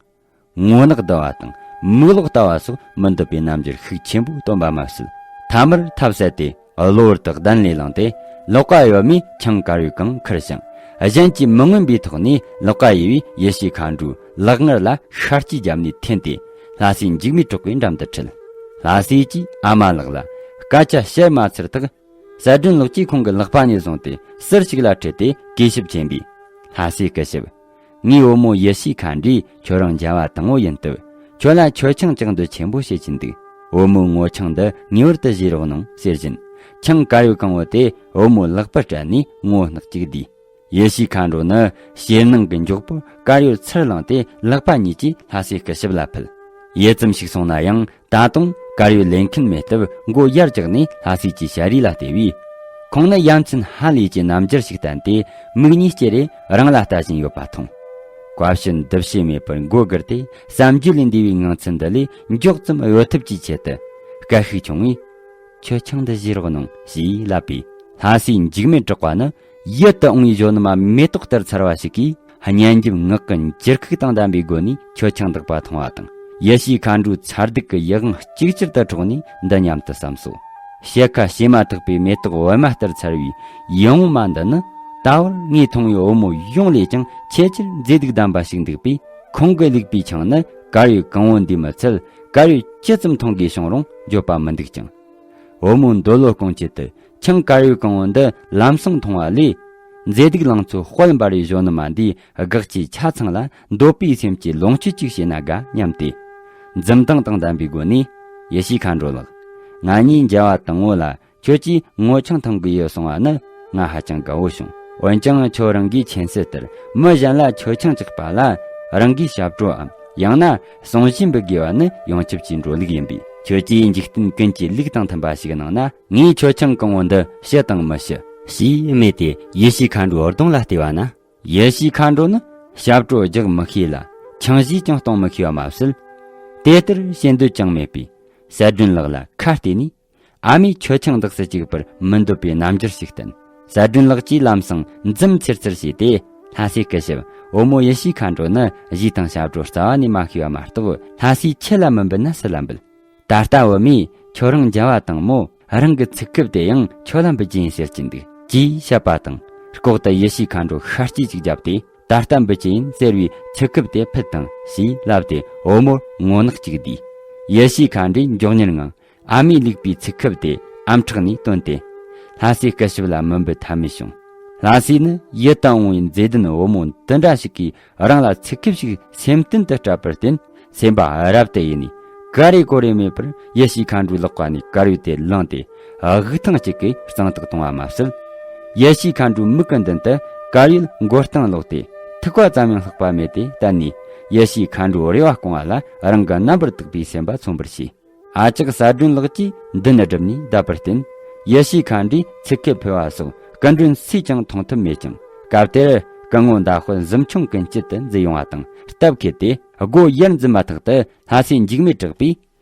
ངོ་ནག་བསྡད་པ་དང་། མིག་ལོག་ལྟ་བ་སོགས་མི་འདོད་པའི་རྣམ་འགྱུར་ཤུགས་ཆེན་པོ་སྟོན་པ་མ་ཟད། ཐ་མར་ཐབས་ཟད་དེ། གློ་བུར་དུ་གདན་ལས་ལངས་ཏེ། ལག་པ་གཡས་མས་ཆང་དཀར་ཡོལ་གང་ཁུར་ཞིང་། གཞན་གྱིས་མི་མངོན་པའི་ཐོག་ནས་ལག་པ་གཡས་པས་ཡེ་ཤེས་མཁའ་འགྲོའི་ལག་ངར་ལ་ཤ་སྐྱེས་བརྒྱབ་ནས་འཐེན་ཏེ། ལྷ་སའི་འཇིགས་མེད་གྲགས་པའི་འགྲམ་དུ་ཁྲིད། ལྷ་སྲས་ཀྱིས་ཨ་མ་ལགས་ལ་སྐད་ཆ་བཤད་མ་ཚར་དག་གསལ་སྒྲོན་ལགས་ཀྱིས་ཁོང་གི་ལག་པ་ནས་བཟུང་སྟེ་ཟུར་ཞིག་ལ་ཁྲིད་དེ་གུས་ཞབས་ཆེན་པོས། ལྷ་སའི་སྐུ་ཞབས། ངའི་བུ་མོ་ཡེ་ཤེས་མཁའ་འགྲོས་ཁྱོད་རང་མཇལ་བ་དང་པོ་ཡིན་སྟབས། ཁྱོད་ལ་མཆོད་ཆང་ཅིག་འདོད་ཆེན་པོ་བྱེད་ཀྱིན་འདུག་བུ་མོའི་ངོ་ཆང་འདི་ངེས་པར་དུ་བཞེས་རོགས་གནང་ཟེར་བཞིན། ཆང་དཀར་ཡོལ་གང་བོ་དེ་བུ་མོའི་ལག་པར་སྤྲད་ནས་ངོ་ནག་ཅིག་བསྡུས། ཡེ་ཤེས་མཁའ་འགྲོ་ནི་ཞེད་སྣང་གི་མགྱོགས་པོར་དཀར་ཡོལ་ཚུར་བླངས་ཏེ་ལག་པ་གཉིས་ཀྱིས་ལྷ་སའི་སྐུ་ཞབས་ལ་ཕུལ། ཡུད་ཙམ་ཞིག་སོང་ན་ཡང་ད་དུང་དཀར་ཡོལ་ལེན་མཁན་མེད་སྟབས། མགོ་ཡར་བཀྱགས་ནས་ལྷ་སྲས་ཀྱི་ཞལ་རས་ལ་བལྟས་པས། ཁོང་ནི་ཡ་མཚན་ཧ་ལས་ཀྱི་རྣམ་འགྱུར་ཞིག་བསྟན་ཏེ། མིག་གཉིས་ཅེ་རེ་རང་ལ་ལྟ་བཞིན་ཡོད་པ་མཐོང་། བཀའ་བཤད་འདི་བྱེད་མེད་པར་མགོ་སྒུར་ཏེ། བསམ་རྒྱུ་ལས་འདས་པའི་ངང་ཚུལ་འདི་ལས་མགྱོགས་ཙམ་གཡོལ་ཐབས་ཀྱི་ཆེད་དུ། སྐད་ཤུགས་ཆུང་བས། མཆོད་ཆང་འདི་བཞེས་རོགས་གནང་ཞེས་ལབ་པས། ལྷ་སའི་འཇིགས་མེད་གྲགས་པ་ནི། ཡིད་དུ་འོང་བའི་གཞོན་ནུ་མ་མེ་ཏོག་ལྟར་མཚར་བ་ཞིག་གིས། སྙན་འཇེབས་ངག་གི་འགྱུར་ཁུག་དང་ལྡན་པའི་སྒོ་ནས་མཆོད་ཆང་འདེགས་པ་མཐོང་བ་དང་། ཡེ་ཤེས་མཁའ་འགྲོའི་མཚར་སྡུག་གི་ཡིད་དབང་ཅིག་ཅར་དུ་འཕྲོག་ནས། འདི་སྙམ་དུ་བསམ་སོ། ཕྱེད་ཀ་བྱེ་མ་ཐག་པའི་མེ་ཏོག་འོ་མ་ལྟར་མཚར་བའི་ཡིད་འོང་མ་འདི་ནི། ད་བར་ངས་མཐོང་བའི་བུ་མོ་ཡོངས་ལས་ཀྱང་ཆེས་ཆེར་མཛེས་སྡུག་ལྡན་པ་ཞིག་འདུག་པས། ཁོང་གི་ལུག་པའི་ཆང་ནི་དཀར་ཡོལ་གང་བོ་འདིས་མི་ཚད། དཀར་ཡོལ་ཅི་ཙམ་འཐུང་དགོས་བྱུང་རུང་འགྱོད་པ་མི་འདུག་ཅིང་། བུ་མོ་འདོད་བློ་སྐོང་ཆེད་དུ། ཆང་དཀར་ཡོལ་གང་བོ་འདི་ལམ་སང་འཐུང་བ་ལས། མཛེས་སྡུག་ལང་ཚོའི་དཔལ་འབར་བའི་གཞོན་ནུ་མ་འདིའི་དགའ་སྐྱེད་ཆ་ཚང་ལ་འདོད་པའི་སེམས་ཀྱི་ལོངས་སྤྱོད་ཅིག་བྱས་ན་དགའ་སྙམ་སྟེ། འཛུམ་མདངས་དང་ལྡན་པའི་སྒོ་ནས། ཡེ་ཤེས་མཁའ་འགྲོ་ལགས། ང་གཉིས་མཇལ་བ་དང་པོ་ལ། ཁྱོད་ཀྱིས་ངོ་ཆང་འཐུང་གི་ཡོད་གསུང་བ་ནི་ང་ཧ་ཅང་དགའ་བོ་བྱུང་། འོན་ཀྱང་ཁྱོད་རང་གིས་མཁྱེན་གསལ་ལྟར། མི་གཞན་ལ་མཆོད་ཆང་བཅག་པ་ལ་རང་གིས་ཞབས་བྲོའམ། ཡང་ན་གསུང་བཤད་འབུལ་དགོས་པ་ནི་ཡོངས་ཁྱབ་ཀྱི་འགྲོ་ལུགས་ཡིན་པས། ཁྱོད་ཀྱིས་འཇིག་རྟེན་ཀུན་གྱི་ལུགས་དང་མཐུན་པ་ཞིག་གནང་ན། ངས་མཆོད་ཆང་གང་བོ་འདི་ཞུ་དང་མི་ཞུ། ཞེས་སྨྲས་ཏེ། ཡེ་ཤེས་མཁའ་འགྲོའི་གདོང་ལ་བལྟས་པ་ན། ཡེ་ཤེས་མཁའ་འགྲོ་ནི་ཞབས་བྲོ་རྒྱག་མི་ཤེས་ལ། ཆང་བཞེས་ཀྱང་གཏོང་མི་ཤེས་པ་མ་ཟད། དེ་ལྟར་བྱེད་འདོད་ཀྱང་མེད་པས། གསལ་སྒྲོན་ལགས་ལ་ཁ་གཏད་ནས། ཨ་མས་མཆོད་ཆང་འདེགས་སུ་བཅུག་པར་མི་འདོད་པའི་རྣམ་འགྱུར་ཞིག་བསྟན། གསལ་སྒྲོན་ལགས་ཀྱིས་ལམ་སང་འཛུམ་ཚེར་ཚེར་བྱས་ཏེ། ལྷ་སའི་སྐུ་ཞབས། བུ་མོ་ཡེ་ཤེས་མཁའ་འགྲོ་ནི་གཞས་དང་ཞབས་བྲོ་རྩ་བ་ནས་མ་ཤེས་པ་མ་གཏོགས། ལྷ་སའི་ཁྱི་ལ་མི་འབུད་ན་སུ་ལ་འབུད། ད་ལྟ་བུ་མོས་ཁྱོད་རང་མཇལ་བ་དང་མོ། རང་གི་ཚིག་ཁུབ་དེ་ཡང་ཁྱོད་ལ་འབུད་ཀྱི་ཡིན་ཟེར་གྱི་འདུག་ཅེས་བཤད་པ་དང་། ལྐོག་ཏུ་ཡེ་ཤེས་མཁའ་འགྲོ་ཤ་སྐྱེས་ཅིག་བརྒྱབ་སྟེ། ད་ལྟ་འབུད་ཀྱི་ཡིན་ཟེར་བའི་ཚིག་ཁུབ་དེ་ཕུད་དང་ཞེས་ལབ་སྟེ། བུ་མོར་ངོ་ནག་ཅིག་བསྡུས། ཡེ་ཤེས་མཁའ་འགྲོས་མགྱོགས་མྱུར་ངང་། ཨ་མའི་ལུག་པའི་ཚིག་ཁུབ་དེ་ཨམ་ཕྲག་ནས་བཏོན་ཏེ། ལྷ་སའི་སྐུ་ཞབས་ལ་མི་འབུད་ཐབས་མེད་བྱུང་ ལྷ་སྲས་ནི་ཡིད་དུ་འོང་བའི་མཛེས་ལྡན་བུ་མོ་འདི་འདྲ་ཞིག་གིས་རང་ལ་ཚིག་ཁེབས་ཤིག་སེམས་གཏིང་དུ་སྤྲད་པར་བརྟེན། སེམས་པ་རབ་ཏུ་ཡིད་ནས་ཀ་རེ་ཀོ་རེ་མེད་པར་ཡེ་ཤེས་མཁའ་འགྲོའི་ལག་པ་ནས་དཀར་ཡོལ་དེ་བླངས་ཏེ། དབུགས་ཐེངས་གཅིག་གིས་གཙང་དག་གཏོང་བ་མ་ཟད། ཡེ་ཤེས་མཁའ་འགྲོའི་མིག་གི་མདུན་དུ་དཀར་ཡོལ་མགོ་རྟིང་ལོག་སྟེ། ཐིགས་པ་ཙམ་ཡང་ལྷག་པ་མེད་དེ་བསྟན་ནས། ཡེ་ཤེས་མཁའ་འགྲོའི་རེ་བ་སྐོང་བ་ལ་རང་གི་རྣམ་པར་དག་པའི་སེམས་པ་མཚོན་པར་བྱས། ཨ་ཅག་གསལ་སྒྲོན་ལགས་ཀྱིས་མདུན་བསྒྲུབས་ནས་བསྡད་པར་བརྟེན། ཡེ་ཤེས་མཁའ་འགྲོས་ཚིག་ཁེབས་ཕུལ་བ་སོགས་སྐུ་མགྲོན་སུས་ཀྱང་མཐོང་ཐུབ་མེད་ཅིང་། སྐབས་དེར་སྐུ་ངོ་མདའ་དཔོན་གཟིམ་ཆུང་གི་མཆེད་དུ་འཛུལ་ཡོང་བ་དང་སྟབས་ཁེལ་ཏེ། སྒོ་ཡར་འཛུལ་མ་ཐག་ཏུ་ལྷ་སྲས་འཇིགས་མེད་གྲགས་པས་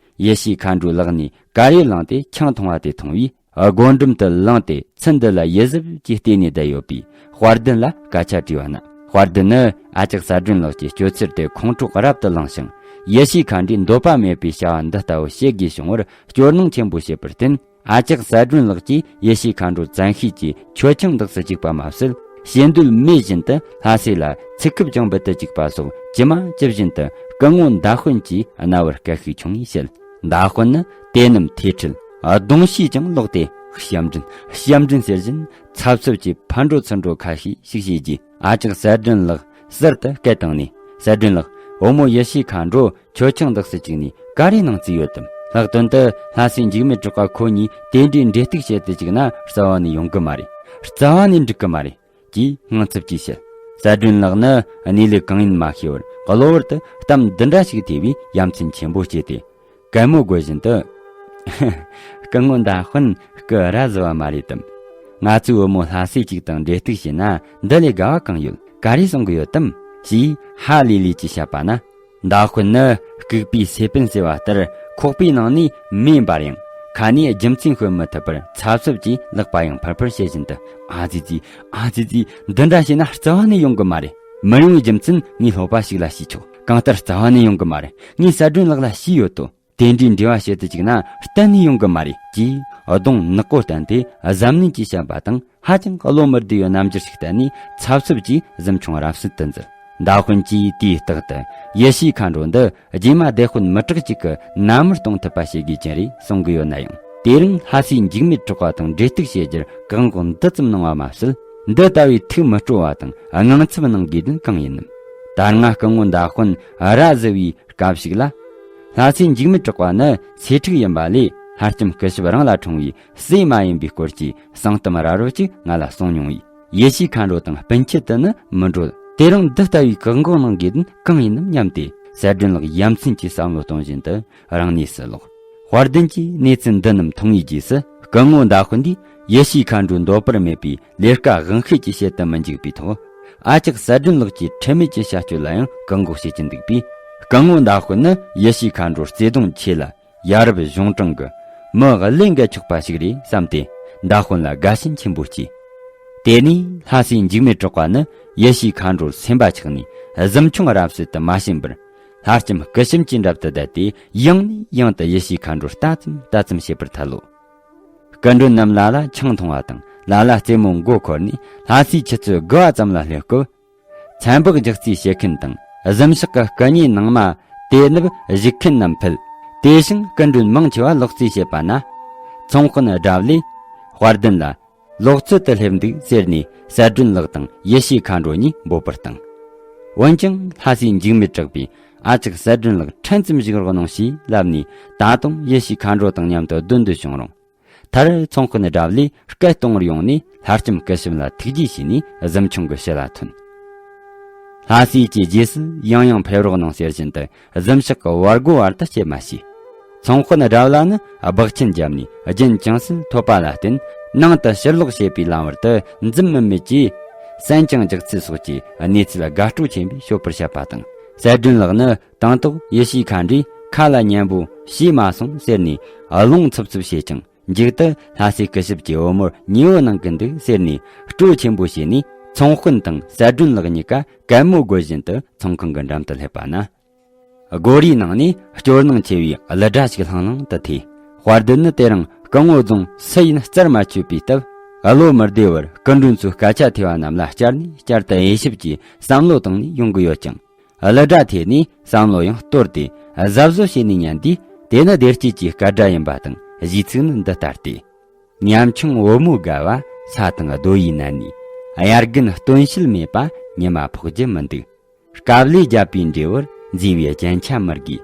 ཡེ་ཤེས་མཁའ་འགྲོའི་ལག་ནས་དཀར་ཡོལ་བླངས་ཏེ་ཆང་འཐུང་བ་དེ་མཐོང་བས། སྒོ་འགྲམ་དུ་ལངས་ཏེ་ཚུལ་འདི་ལ་ཡིད་གཟབ་ཀྱིས་བལྟས་ནས་བསྡད་ཡོད་པའི་དཔལ་ལྡན་ལ་སྐད་ཆ་དྲིས་པ་ན། དཔལ་ལྡན་ནི་ཨ་ཅག་གསལ་སྒྲོན་ལགས་ཀྱི་སྤྱོད་ཚུལ་དེ་ཁོང་ཁྲོ་རབ་ཏུ་ལངས་ཤིང་། ཡེ་ཤེས་མཁའ་འགྲོས་འདོད་པ་མེད་པའི་བྱ་བ་འདི་ལྟ་བུ་བྱེད་དགོས་བྱུང་བར་སྐྱོ་སྣང་ཆེན་པོ་བྱས་པར་བརྟེན། ཨ་ཅག་གསལ་སྒྲོན་ལགས་ཀྱིས་ཡེ་ཤེས་མཁའ་འགྲོ་བཙན་ཤེད་ཀྱིས་མཆོད་ཆང་འདེགས་སུ་བཅུག་པ་མ་ཟད། ཞེ་འདོད་མེད་བཞིན་དུ་ལྷ་སྲས་ལ་ཚིག་ཁེབས་ཀྱང་འབུལ་དུ་བཅུག་པ་སོགས་ཇི་མ་ཇི་བཞིན་དུ་སྐུ་ངོ་མདའ་དཔོན་གྱི་རྣ་བར་སྐད་ཤུགས་ཆུང་ངུས་བཤད། མདའ་དཔོན་ནི་དེ་རྣམས་ཐོས་འཕྲལ་གདོང་ཤེས་ཀྱང་ལོག་སྟེ། བྱམས་སྒྲོན། བྱམས་སྒྲོན་ཟེར་བཞིན་འཚབ་འཚུབ་ཀྱིས་ཕར་འགྲོ་ཚུར་འགྲོ་ཁ་ཤས་ཤིག་བྱས་རྗེས། ཨ་ཅག་གསལ་སྒྲོན་ལགས་ཟུར་དུ་སྐད་བཏང་ནས། གསལ་སྒྲོན་ལགས། བུ་མོ་ཡེ་ཤེས་མཁའ་འགྲོ་མཆོད་ཆང་འདེགས་སུ་བཅུག་ནས་ག་རེ་གནང་རྩིས་ཡོད་དམ། ལྷག་དོན་དུ་ལྷ་སྲས་འཇིགས་མེད་གྲགས་པ་ཁོ་གཉིས་དེ་འདྲའི་འབྲེལ་གཏུག་བྱེད་དུ་བཅུག་ན་རྩ་བ་ནས་ཡོང་གི་མ་རེད། རྩ་བ་ནས་འགྲིག་གི་མ་རེད། ཅེས་དངངས་འཚབ་ཀྱིས་བཤད། གསལ་སྒྲོན་ལགས་ནི་གནས་ལུགས་གང་ཡིན་མ་ཤེས་པར་གློ་བུར་དུ་གཏམ་འདི་འདྲ་ཞིག་ཐོས་པས་ཡ་མཚན་ཆེན་པོ་སྐྱེས་ཏེ། གད་མོ་དགོད་བཞིན་དུ། སྐུ་ངོ་མདའ་དཔོན་སྐུ་ར་བཟི་བ་མ་རེད་དམ། ང་ཚོའི་བུ་མོ་ལྷ་སྲས་གཅིག་དང་འབྲེལ་གཏུག་བྱས་ན་འདི་ལས་དགའ་བ་གང་ཡོད། ག་རེ་གསུང་གི་ཡོད་དམ། ཞེས་ཧ་ལས་ལས་ཀྱིས་བཤད་པ་ན། མདའ་དཔོན་ནི་ལྐུགས་པའི་སེ་པན་ཟེར་བ་ལྟར་ཁོག་པའི་ནང་ནས་མེ་འབར་ཡང་ཁ་ནས་རྒྱུ་མཚན་ཤོད་མི་ཐུབ་པར་འཚབ་འཚུབ་ཀྱིས་ལག་པ་ཡང་ཕར་ཕར་བྱེད་བཞིན་དུ། ཨ་ཙི་ཙི། ཨ་ཙི་ཙི། འདི་འདྲ་བྱས་ན་རྩ་བ་ནས་ཡོང་གི་མ་རེད། མི་ཡོང་བའི་རྒྱུ་མཚན་ངས་སློབ་པ་ཞིག་ལ་ཞུས་ཆོག་གང་ལྟར་རྩ་བ་ནས་ཡོང་གི་མ་རེད། ངས་གསལ་སྒྲོན་ལགས་ལ་ཞུས་ཡོད་དོ། དེ་འདྲའི་འབྲེལ་བ་བྱེད་དུ་བཅུག་ན་གཏན་ནས་ཡོང་གི་མ་རེད། ཅེས་གདོང་ནག་པོ་བསྟན་ཏེ་གཟབ་ནན་གྱིས་བཤད་པ་དང་། ཧ་ཅང་བློ་མི་བདེ་བའི་རྣམ་འགྱུར་ཞིག་བསྟན་ནས་འཚབ་འཚུབ་ཀྱིས་གཟིམ་ཆུང་རབ་གསལ་དུ་འཛུལ། མདའ་དཔོན་གྱིས་དུས་རྟག་ཏུ་ཡེ་ཤེས་མཁའ་འགྲོ་འདི་རྗེས་མ་སྡེ་དཔོན་མི་དྲག་ཅིག་གི་མནའ་མར་གཏོང་ཐུབ་པ་བྱེད་དགོས་ཀྱི་རེད་གསུང་གི་ཡོད་ན་ཡང་། དེ་རིང་ལྷ་སྲས་འཇིགས་མེད་གྲགས་པ་དང་འབྲེལ་གཏུག་བྱེད་རྒྱུར་བཀག་འགོག་འདི་ཙམ་གནང་བ་མ་ཟད། འདི་ལྟ་བུའི་ཐུགས་མི་སྤྲོ་བ་དང་དངངས་འཚབ་གནང་དགོས་དོན་གང་ཡིན་ནམ། ད་སྔ་སྐུ་ངོ་མདའ་དཔོན་ར་བཟི་བའི་སྐབས་ཤིག་ལ། ལྷ་སྲས་འཇིགས་མེད་གྲགས་པ་ནི་སེ་ཕྲུག་ཡིན་པ་ལས་ལྷ་ལྕམ་སྐུ་ཞབས་རང་ལ་འཁྲུངས་པའི་སྲས་མ་ཡིན་པའི་སྐོར་གྱི་གསང་གཏམ་ར་རོ་ཅིག་ང་ལ་གསུངས་མྱོང་བས། ཡེ་ཤེས་མཁའ་འགྲོ་དང་སྤུན་མཆེད་དུ་ནི་མི་འགྲོ། དེ་རིང་འདི་ལྟ་བུའི་བཀག་འགོག་གནང་དགོས་དོན་གང་ཡིན་ནམ་སྙམ་སྟེ། གསལ་སྒྲོན་ལགས་ཡ་མཚན་གྱིས་བསམ་བློ་གཏོང་བཞིན་དུ་རང་གནས་སུ་ལོག་དཔལ་ལྡན་གྱིས་གནས་ཚུལ་འདི་རྣམས་མཐོང་བའི་རྗེས་སུ། སྐུ་ངོ་མདའ་དཔོན་འདིས་ཡེ་ཤེས་མཁའ་འགྲོའི་འདོད་པར་མེད་པའི་ལས་ཀ་དབང་ཤེད་ཀྱིས་བྱེད་དུ་མི་འཇུག་པའི་ཐོག་ཨ་ཅག་གསལ་སྒྲོན་ལགས་ཀྱི་ཁྲེལ་མེད་ཀྱི་བྱ་སྤྱོད་ལ་ཡང་བཀག་འགོག་བྱེད་ཀྱི་འདུག་པས། སྐུ་ངོ་མདའ་དཔོན་ནི་ཡེ་ཤེས་མཁའ་འགྲོའི་བརྩེ་གདུང་ཆེ་ལ། ཡ་རབས་གཞུང་དྲང་གི་མི་གླེན་ག་ཆོག་པ་ཞིག་རེད་བསམ་སྟེ། མདའ་དཔོན་ལ་དགའ་ཞེན་ཆེན་པོ་སྐྱེས། དེ་ནས་ལྷ་སྲས་འཇིགས་མེད་གྲགས་པ་ནི་ཡེ་ཤེས་མཁའ་འགྲོར་སེམས་པ་ཆགས་ནས། གཟིམ་ཆུང་རབ་གསལ་དུ་མ་ཕྱིན་པར། ལྷ་ལྕམ་སྐུ་ཞབས་ཀྱི་འགྲམ་དུ་བསྡད་དེ། ཡང་ནས་ཡང་དུ་ཡེ་ཤེས་མཁའ་འགྲོར་ལྟ་ཙམ་ལྟ་ཙམ་བྱེད་པར་ཐལ་ལོ། སྐུ་མགྲོན་རྣམས་ལ་ལ་ཆང་འཐུང་བ་དང་། ལ་ལ་རྩེད་མོ་མགོ་འཁོར་ནས་ལྷ་སའི་ཆུ་ཚོད་དགུ་པ་ཙམ་ལ་སླེབས་སྐབས། ཚན་པགས་རྒྱག་རྩིས་བྱེད་མཁན་དང་། གཟིམ་ཤག་གི་སྐུ་གཉེར་ནང་མ་དེ་ནུབ་བཞུགས་མཁན་རྣམས་ཕུད། དེ་བཞིན་སྐུ་མགྲོན་མང་ཆེ་བ་ལོག་རྩིས་བྱེད་པ་ན། ཚོང་དཔོན་དགྲ་བླས་དཔལ་ལྡན་ལ། ལོག་རྩིས་དུ་སླེབས་འདུག་ཟེར་ནས་གསལ་སྒྲོན་ལགས་དང་ཡེ་ཤེས་མཁའ་འགྲོ་གཉིས་འབོད་པར་བཏང་། འོན་ཀྱང་ལྷ་སའི་འཇིགས་མེད་གྲགས་པས། ཨ་ཅག་གསལ་སྒྲོན་ལགས་ཕྲན་ཙམ་བཞུགས་རོགས་གནང་ཞེས་ལབ་ནས། ད་དུང་ཡེ་ཤེས་མཁའ་འགྲོ་དང་མཉམ་དུ་སྡོད་འདོད་བྱུང་རུང་། མཐར་ཚོང་དཔོན་དགྲ་བླས་སྐད་གཏོང་བར་ཡོང་ནས་ལྷ་ལྕམ་སྐུ་ཞབས་ལ་ཐུགས་རྗེ་ཞུས་ནས་གཟིམ་ཆུང་གི་ཕྱི་ལ་ཐོན། ལྷ་སའི་ཀྱི་རྗེས་སུ་ཡང་ཡང་ཕེབས་རོགས་གནང་ཟེར་བཞིན་དུ་གཟིམ་ཤག་གི་བར་སྒོ་བར་དུ་བསྐྱལ་མ་ཤེས། ཚོང་དཔོན་དགྲ་བླ་ནི་སྦག་ཆེན་བརྒྱབ་ནས་རྒྱུན་ཅུང་ཟད་ཐོབ་པ་ལ་བརྟེན། ནང་དུ་ཕྱིར་ལོག་བྱེད་པའི་ལམ་བར་དུ་འཛུམ་དམུལ་དམུལ་གྱིས། གསན་ཅིང་ལྗགས་ཚིག་སོགས་ཀྱི་གནས་ཚུལ་དགའ་སྤྲོ་ཆེན་པོས་ཤོད་པར་བྱེད་པ་དང་། གསལ་སྒྲོན་ལགས་ནི་དང་ཐོག་ཡེ་ཤེས་མཁའ་འགྲོས་ཁ་ལ་ཉན་པོ་བྱས་མ་སོང་ཟེར་ནས་རླུང་འཚུབ་འཚུབ་བྱེད་ཅིང་། མཇུག་ཏུ་ལྷ་སའི་སྐུ་ཞབས་ཀྱི་བུ་མོར་ཉེ་བོ་གནང་གི་འདུག་ཟེར་ནས་སྤྲོ་ཆེན་པོ་བྱས་ནས། ཚོང་དཔོན་དང་གསལ་སྒྲོན་ལགས་གཉིས་ཀ་གད་མོ་དགོད་བཞིན་དུ་ཚོང་ཁང་གི་འགྲམ་དུ་སླེབས་པ་ན། སྒོ་རའི་ནང་ནས་སྐྱོ་སྣང་ཆེ་བའི་གླུ་སྒྲ་ཞིག་ལྷང་ལྷང་དུ་ཐོས། དཔལ་ལྡན་ནི་དེ་རིང་སྐུ་ངོ་རྫོང་སུ་ཡིན་རྩར་མ་ཆོད་པའི་སྟབས། བློ་མི་བདེ་བར་སྐུ་མགྲོན་ཚོའི་སྐད་ཆ་ཐོས་པ་རྣམས་ལ་བསྐྱར་ནས་བསྐྱར་དུ་དབྱེ་ཞིབ་ཀྱིས་བསམ་བློ་བཏང་ནས་ཡོང་གི་ཡོད་ཀྱང་། གླུ་སྒྲ་ཐོས་ནས་བསམ་བློ་ཡང་གཏོར་ཏེ་གཟབ་གཟབ་བྱས་ནས་ཉན་དུས། དེ་ནི་བདེ་སྐྱིད་ཀྱི་སྐད་སྒྲ་ཡིན་པ་དང་། གཞས་ཚིག་ནི་འདི་ལྟར་ཏེ། ཉམ་ཆུང་བུ་མོ་དགའ་བ་ས་དང་རྡོ་ཡི་ནང་ནས། དབྱར་དགུན་སྟོན་ཤེད་མེད་པ་ཉི་མ་ཕོག་རྒྱུ་མི་འདུག། དཀའ་ལས་བརྒྱབ་པའི་འབྲས་བུར་མཛེས་པའི་རྒྱན་ཆ་མི་དགོས།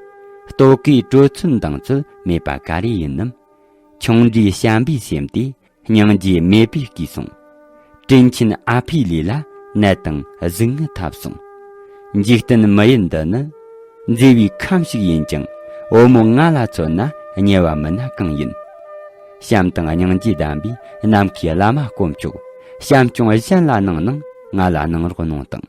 ལྟོ་གོས་དྲོད་ཚོད་འདང་ཚོད་མེད་པ་ག་རེ་ཡིན་ནམ། ཆུང་འདྲིས་བྱམས་པའི་སེམས་དེ་སྙིང་རྗེ་མེད་པའི་སྐུས་སོང་། དྲིན་ཆེན་ཨ་ཕའི་ལུས་ལ་ནད་དང་གཟུགས་ངན་ཐེབས་སོང་། འཇིག་རྟེན་མི་ཡུལ་འདི་ནི། མཛེས་པའི་ཁམས་ཤིག་ཡིན་ཀྱང་བུ་མོ་ང་ལ་མཚོན་ན་ཉེ་བ་མིན་ན་གང་ཡིན། བྱམས་དང་སྙིང་རྗེ་ལྡན་པའི་ནམ་མཁའི་བླ་མ་དཀོན་མཆོག། བྱམས་སྐྱོང་གཞན་ལ་གནང་ནང་ང་ལ་གནང་རོགས་གནང་དང་།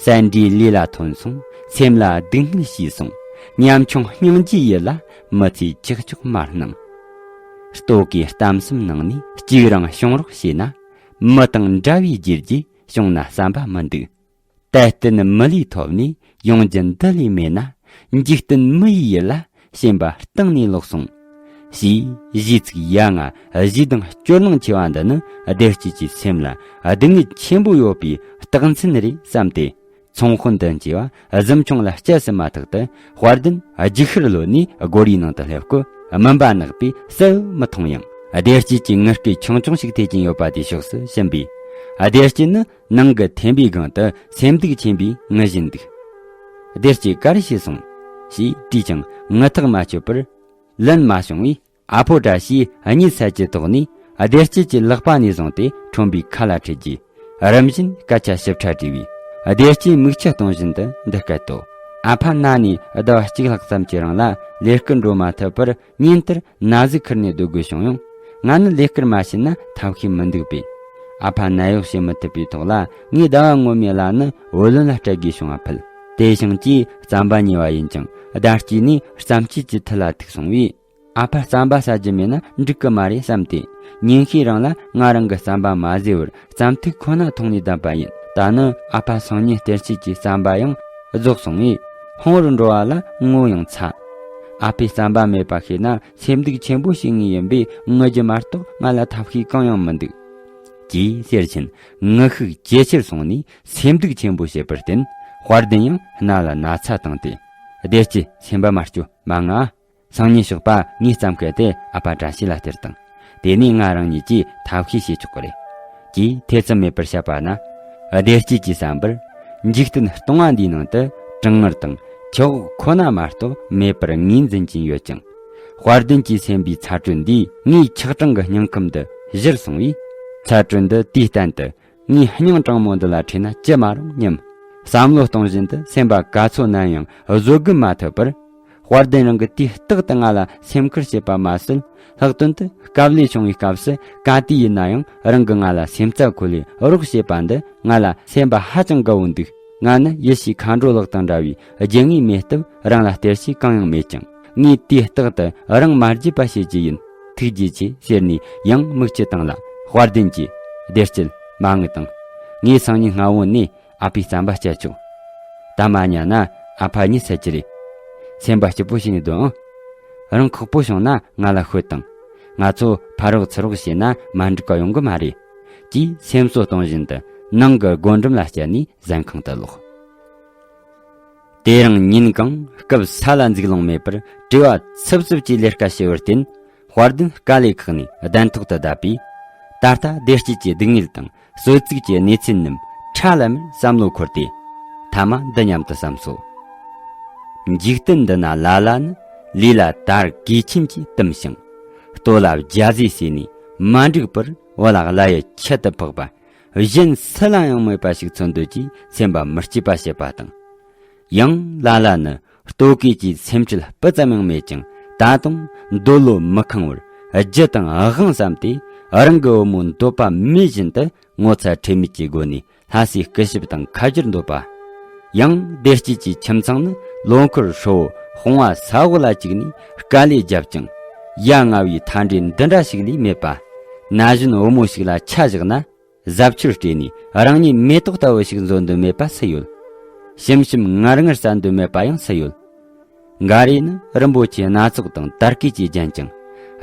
སེ་འབྲས་ལུས་ལ་ཐོན་སོང་། སེམས་ལ་སྡུག་བསྔལ་བྱས་སོང་། ཉམ་ཆུང་སྙིང་རྗེའི་ཡུལ་ལ་མི་ཚེའི་ཁྱུག་ཀྱོག་མ་སྣང་། ལྟོ་གོས་གཏམ་གསུམ་ནང་ནས་གཅིག་རང་བྱུང་རོགས་བྱས་ན། མི་དང་འདྲ་བའི་རྒྱུ་རྒྱུས་བྱུང་ན་བསམ་པ་མི་འདུག། དད་རྟེན་མི་ལུས་ཐོབ་ནས་ཡོང་རྒྱུ་འདི་ལས་མེད་ན། འཇིག་རྟེན་མི་ཡི་ཡུལ་ལ་ཞེན་པ་གཏིང་ནས་ལོག་སོང་། ཞེས་གཞས་ཚིག་ཡ་ང་གཞས་གདངས་སྐྱོ་སྣང་ཆེ་བ་འདི་ནི་བདེ་སྐྱིད་ཀྱི་སེམས་ལ་སྡུག་བསྔལ་ཆེན་པོ་ཡོད་པའི་རྟགས་མཚན་རེད་བསམ་སྟེ། ཚོང་དཔོན་དུ་མཇལ་བ་གཟིམ་ཆུང་ལ་བཅར་ཟིན་མ་ཐག་ཏུ་དཔལ་ལྡན་ལྗིད་ཤར་ལོ་ནས་སྒོ་རའི་ནང་དུ་སླེབས་སྐུ། སྨིན་པ་ནག་པོས་གསལ་མི་མཐོང་ཡང་། བདེ་སྐྱིད་ཀྱི་ངུ་སྐད་ཆུང་ཆུང་ཞིག་ཐེ་ཅིན་ཡོད་པ་དེའི་ཕྱོགས་སུ་ཕྱིན་པས། བདེ་སྐྱིད་ནི་ནང་གི་ཐེམ་པའི་སྒང་དུ་སེམས་སྡུག་ཆེན་པོས་ངུ་བཞིན་འདུག། བདེ་སྐྱིད་ག་རེ་བྱས་སོང་ཞེས་དྲིས་ཀྱང་ངུ་ཐག་མ་ཆོད་པར་ལན་མ་བྱུང་བས། ཨ་ཕོ་བཀྲ་ཤིས་གཉིད་སད་ཀྱི་དོགས་ནས་བདེ་སྐྱིད་ཀྱི་ལག་པ་ནས་བཟུང་སྟེ་ཁྲོན་པའི་ཁ་ལ་ཁྲིད་རྗེས་རིམ་བཞིན་སྐད་ཆ་ཞིབ་ཕྲ་དྲིས་པས། བདེ་སྐྱིད་མིག་ཆུ་གཏོང་བཞིན་དུ་འདི་སྐད་དོ། ཨ་ཕ་ན་ནས་ཟླ་བ་གཅིག་ལྷག་ཙམ་གྱི་རིང་ལ་ལས་ཀར་འགྲོ་མ་ཐུབ་པར་ཉིན་ལྟར་ན་ཟུག་ཁུར་ནས་སྡོད་དགོས་བྱུང་ཡང་། ང་ནི་ལས་ཀར་མ་ཕྱིན་ན་ཐབས་ཤེས་མི་འདུག་པས། ཨ་ཕ་ནད་གཡོག་བྱེད་མི་ཐུབ་པའི་ཐོག་ལ་ངས་ཟླ་བ་སྔོན་མའི་གླ་ནི་བུ་ལོན་ལ་སྤྲད་དགོས་བྱུང་བ་ཕུད། དེ་བྱུང་རྗེས་རྩམ་པ་ཉོས་པ་ཡིན་ཀྱང་ཟླ་དཀྱིལ་ནས་རྩམ་སྐྱེས་ཀྱི་མཐིལ་ལ་ཐུག་སོང་བས། ཨ་ཕ་རྩམ་པ་ཟ་རྒྱུ་མེད་ན་འགྲིག་གི་མ་རེད་བསམ་སྟེ། ཉིན་ཤས་རིང་ལ་ང་རང་གི་རྩམ་པ་མ་ཟོས་པར་རྩམ་ཐིག་ཁོ་ན་འཐུང་ནས་བསྡད་པ་ཡིན། ད་ནི་ཨ་ཕ་སང་ཉིན་སྟེར་ཆེད་ཀྱི་རྩམ་པ་ཡང་རྫོགས་སོང་བས། ཧོང་རུ་འགྲོ་བ་ལ་ངོ་ཡང་ཚ། ཨ་ཕས་རྩམ་པ་མེད་པ་ཤེས་ན་སེམས་སྡུག་ཆེན་པོ་བྱེད་ངེས་ཡིན་པས་ངུ་རྒྱུ་མ་གཏོགས་ང་ལ་ཐབས་ཤེས་གང་ཡང་མི་འདུག། ཅེས་ཟེར་བཞིན་ངུ་ཤུགས་ཇེ་ཆེར་སོང་ནས་སེམས་སྡུག་ཆེན་པོ་བྱེད་པར་བརྟེན། དཔལ་ལྡན་ཡང་སྣ་ལ་ན་ཚ་བཏང་སྟེ། བདེ་སྐྱིད་སེམས་པ་མ་སྐྱོ། མ་ངུ་ཨ། སང་ཉིན་ཞོགས་པ་ངས་རྩམ་བཀལ་ཏེ་ཨ་ཕ་བཀྲ་ཤིས་ལ་སྟེར་དང་། དེ་ནས་ང་རང་ཉིད་ཀྱིས་ཐབས་ཤེས་བྱེད་ཆོག་གི་རེད། ཅེས་ཐེ་ཚོམ་མེད་པར་བཤད་པ་ན། བདེ་སྐྱིད་ཀྱི་བསམ་པར། འཇིག་རྟེན་སྟོང་བ་འདིའི་ནང་དུ་གྲང་ངར་དང་ཁྱི་འོག་ཁོ་ན་མ་གཏོགས་མེད་པར་ངོས་འཛིན་གྱིན་ཡོད་ཀྱང་། དཔལ་ལྡན་གྱིས་སེམས་པའི་ཚ་དྲོད་འདིས་ངའི་ཆག་གྲང་གི་སྙིང་ཁམས་འདི་གཞིར་སོང་བས། ཚ་དྲོད་འདི་དུས་གཏན་དུ་ངའི་སྙིང་དྲང་མོ་འདི་ལ་འཕྲད་ན་ཅི་མ་རུང་སྙམ། བསམ་བློ་གཏོང་བཞིན་དུ་སེམས་པ་ག་ཚོད་ནན་ཡང་བཟོད་སྒོམ་མ་ཐུབ་པར། དཔལ་ལྡན་རང་གིས་དུས་རྟག་ཏུ་ང་ལ་སེམས་ཁུར་བྱེད་པ་མ་ཟད། ལྷག་དོན་དུ་སྐབས་ལས་བྱུང་བའི་སྐབས་སུ་ག་དུས་ཡིན་ན་ཡང་རང་གིས་ང་ལ་སེམས་རྩ་འཁོལ་བའི་རོགས་བྱེད་པ་འདི་ང་ལ་སེམས་པ་ཧ་ཅང་དགའ་བོ་འདུག། ང་ནི་ཡིད་བཞིན་མཁའ་འགྲོ་ལགས་དང་འདྲ་བའི་རྒྱུ་དངོས་མེད་སྟབས་རང་ལ་སྟེར་ཆེད་གང་ཡང་མེད་ཀྱང་། ངས་དུས་རྟག་ཏུ་རང་མ་བརྗེད་པ་བྱེད་ཀྱི་ཡིན། ཐུགས་རྗེ་ཆེ་ཟེར་ནས་ཡང་མིག་ཆུ་བཏང་ལ། དཔལ་ལྡན་གྱིས། བདེ་སྐྱིད་མ་ངུ་དང་། ངས་སང་ཉིན་སྔ་བོ་ནས་ཨ་ཕའི་རྩམ་པ་བསྐྱལ་ཆོག། ད་མ་ཉལ་ན་ཨ་ཕ་གཉིད་སད་ཀྱི་རེད། སེམས་པ་སྐྱིད་པོ་བྱས་ནས་སྡོད་ཨང་། རང་ཁག་པོ་བྱུང་ན་ང་ལ་ཤོད་དང་། ང་ཚོ་ཕ་རོགས་ཚུ་རོགས་བྱས་ན་མ་འགྲིག་པ་ཡོང་གི་མ་རེད། ཅེས་སེམས་གསོ་གཏོང་བཞིན་དུ་ནང་གི་སྒོ་འགྲམ་ལ་བསྐྱལ་ནས་ཟན་ཁང་དུ་ལོག། དེ་རིང་ཉིན་གང་སྐབས་ས་ལ་འཛུགས་ལོང་མེད་པར་བྲེལ་བ་འཚུབ་འཚུབ་ཀྱིས་ལས་ཀ་བྱས་པར་བརྟེན། དཔལ་ལྡན་དཀའ་ལས་ཁག་ནས་གདན་ཐོག་ཏུ་བསྡད་པས། ད་ལྟ་བདེ་སྐྱིད་ཀྱི་སྡུག་བསྔལ་དང་གསོད་ཚིག་གི་གནས་ཚུལ་རྣམས་ཁྲ་ལམ་མེར་བསམ་བློ་འཁོར་ཏེ། ཐ་མ་འདི་སྙམ་དུ་བསམ་སོ། འཇིག་རྟེན་འདི་ན་ལ་ལ་ནི་ལུས་ལ་དར་གོས་ཆེན་གྱིས་བཏུམ་ཞིང་། ལྟོ་ལ་རྒྱ་ཟས་ཟོས་ནས་མ་འགྲིག་པར་བུ་ལ་བླ་ཡི་ཁྱད་དུ་འཕགས་པ། གཞན་སུ་ལ་ཡང་མེད་པ་ཞིག་འཚོལ་འདོད་ཀྱིས་སེམས་པ་མི་སྐྱིད་པ་བྱེད་པ་དང་། ཡང་ལ་ལ་ནི་ལྟོ་གོས་ཀྱི་སེམས་ཁྲལ་སྤུ་ཙམ་ཡང་མེད་ཀྱང་། ད་དུང་འདོད་བློ་མི་ཁེངས་པར་རྒྱུ་དང་དབང་བསམ་སྟེ། རང་གི་བུ་མོ་འདོད་པ་མེད་བཞིན་དུ་ངོ་ཚ་ཁྲེལ་མེད་ཀྱི་སྒོ་ནས་ལྷ་སའི་སྐུ་ཞབས་དང་ཁ་བསྒྱུར་འདོད་པ། ཡང་བདེ་སྐྱིད་ཀྱི་ཁྱིམ་ཚང་ནི་ལོ་འཁོར་ཧྲིལ་བོ་དཔུང་བ་ས་འོག་ལ་བཅུག་ནས་དཀའ་ལས་བརྒྱབ་ཀྱང་། ཡ་ང་བའི་མཐའ་འབྲས་འདི་འདྲ་ཞིག་ལས་མེད་པ། ན་གཞོན་བུ་མོ་ཞིག་ལ་ཆ་བཞག་ན། གཟབ་མཆོར་སྤྲས་ནས་རང་ཉིད་མེ་ཏོག་ལྟ་བུ་ཞིག་བཟོ་འདོད་མེད་པ་སུ་ཡོད། ཞིམ་ཞིམ་ངར་ངར་ཟ་འདོད་མེད་པ་ཡང་སུ་ཡོད། འགའ་རེ་ནི་རིན་པོ་ཆེའི་སྣ་ཚོགས་དང་དར་གོས་ཀྱིས་བརྒྱན་ཀྱང་།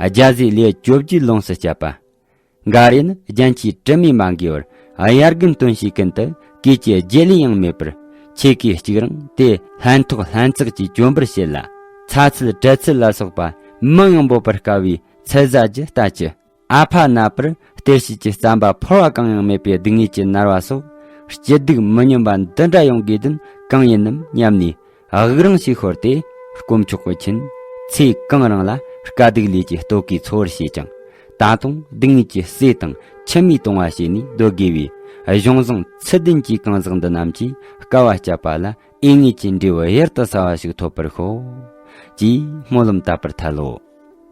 རྒྱ་ཟས་ལས་བཅོ་བརྒྱད་ལོངས་སུ་སྤྱད་པ། འགའ་རེ་ནི་རྒྱན་ཆའི་དྲི་མས་མ་འགོས་པར་དབྱར་དགུན་སྟོན་བྱེད་ཀུན་ཏུ་གོས་ཀྱི་བརྗེ་ལས་ཡང་མེད་པར། ཆས་གོས་གཅིག་རང་དེ་ལྷན་ཐོགས་ལྷན་ཚགས་ཀྱིས་གྱོན་པར་བྱེད་ལ། ཚ་ཚུལ་བྲེལ་ཚུལ་ལ་སོགས་པ་མིང་ཡང་འབོད་པར་དཀའ་བའི་ཚལ་ཟ་རྒྱུ་ལྟ་ཅི། ཨ་ཕ་ན་པར་སྟེར་བྱེད་ཀྱི་རྩམ་པ་ཕོར་བ་གང་ཡང་མེད་པའི་སྡུག་བསྔལ་གྱིས་མནར་བ་སོགས་སྐྱིད་སྡུག་མི་སྙོམས་པ་འདི་འདྲ་ཡོང་དགོས་དོན་གང་ཡིན་ནམ་སྙམ་ནས། དབུགས་རིང་ཞིག་ཤོར་ཏེ། དཀོན་མཆོག་གི་མཁྱེན། ཚེ་གང་རིང་ལ་དཀའ་སྡུག་ལས་ཀྱི་ལྟོ་གོས་འཚོ་བར་བྱེད་ཅིང་། ད་དུང་སྡུག་བསྔལ་གྱི་ཟས་དང་ཆུ་མིག་གཏོང་བ་བྱས་ནས་སྡོད་དགོས་པའི་གཞུང་བཟང་ཚུལ་ལྡན་གྱི་གང་ཟག་འདི་རྣམས་ཀྱིས་དཀའ་བ་སྤྱད་པ་ལ་འོས་ངེས་ཀྱི་འབྲས་བུ་གཡུར་དུ་ཟ་བ་ཞིག་ཐོབ་པར་ཤོག་ཅེས་སྨོན་ལམ་བཏབ་པར་ཐལ་ལོ།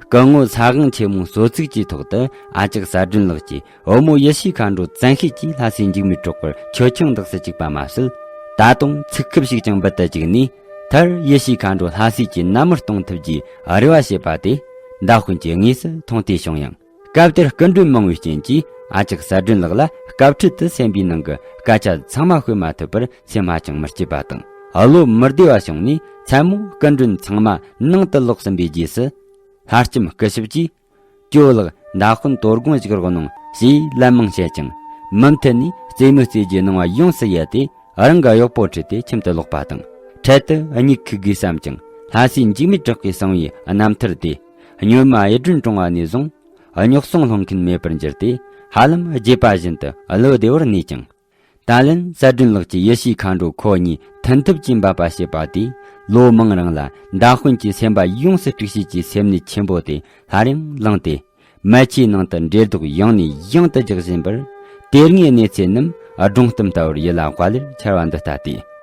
སྐུ་ངོ་ས་དབང་ཆེན་མོའི་གསོལ་ཚིགས་ཀྱི་ཐོག་ཏུ་ཨ་ཅག་གསལ་སྒྲོན་ལགས་ཀྱིས་བུ་མོ་ཡེ་ཤེས་མཁའ་འགྲོ་བཙན་ཤེད་ཀྱིས་ལྷ་སའི་འཇིགས་མེད་གྲོགས་པོར་ཁྱོད་ཆང་འདག་སུ་བཅུག་པ་མ་ཟད། ད་དུང་ཚིག་ཁུབ་ཞིག་ཀྱང་འབུལ་དུ་བཅུག་ནས། མཐར་ཡེ་ཤེས་མཁའ་འགྲོ་ལྷ་སའི་ཀྱི་ནམ་མི་གཏོང་ཐུབ་རྒྱུའི་རེ་བ་བྱེད་པ་དེ་མདའ་དཔོན་གྱིས་དངོས་སུ་མཐོང་ཐོས་བྱུང་ཡང་། སྐབས་དེར་སྐུ་མགྲོན་མང་བའི་རྐྱེན་གྱིས་ཨ་ཅག་གསལ་སྒྲོན་ལགས་ལ་སྐབས་འཕྲལ་དུ་སེམས་པའི་ནང་གི་སྐད་ཆ་ཚང་མ་ཤོད་མ་ཐུབ་པར་སེམས་ཧ་ཅང་མི་སྐྱིད་པ་དང་། བློ་མི་བདེ་བ་བྱུང་ནས། མཚན་མོ་སྐུ་མགྲོན་ཚང་མ་ནང་དུ་ལོག་ཟིན་པའི་རྗེས་སུ། ལྷ་ལྕམ་སྐུ་ཞབས་ཀྱིས། ཇོ་ལགས། མདའ་དཔོན་དོ་དགོང་ཞིག་རོགས་གནང་ཞེས་ལན་མང་བཤད་ཅིང་། མུ་མཐུད་ནས་རྩེད་མོ་རྩེ་རྒྱུའི་སྣང་བ་ཡོངས་སུ་ཡལ་ཏེ། རང་གི་གཡོག་པོ་ཁྲིད་དེ་ཁྱིམ་དུ་ལོག་པ་དང་། འཕྲལ་དུ་གཉིད་ཁུག་དགོས་བསམ་ཅིང་། ལྷ་སའི་འཇིགས་མེད་གྲགས་པའི་གསང་བའི་རྣམ་ཐར་དེ། སྨྱོན་མ་གཡུ་སྒྲོན་གྲོང་བ་ནས་བཟུང་། རྙོག་སོང་སློང་མཁན་མེད་པར་གྱུར་ཏེ། ཧ་ལམ་བརྗེད་པ་བཞིན་དུ་བློ་བདེ་བར་གནས་ཀྱང་། ད་ལན་གསལ་སྒྲོན་ལགས་ཀྱིས་ཡེ་ཤེས་མཁའ་འགྲོ་ཁོ་གཉིས་མཐུན་ཐབས་ཀྱིས་འབད་པ་བྱས་པ་དེས། ལོ་མང་རིང་ལ་མདའ་དཔོན་གྱི་སེམས་པ་ཡོངས་སུ་དཀྲུགས་བྱེད་ཀྱི་སེམས་ནད་ཆེན་པོ་དེ་སླར་ཡང་ལངས་ཏེ། མལ་ཆའི་ནང་དུ་འགྲེ་ལྡོག་ཡང་ནས་ཡང་དུ་རྒྱག་བཞིན་པར། དེ་སྔའི་གནས་ཚུལ་རྣམས་སྒྲུང་གཏམ་ལྟ་བུར་ཡིད་ལ་དཔལ་ལེར་འཆར་བ་འདི་ལྟ་སྟེ།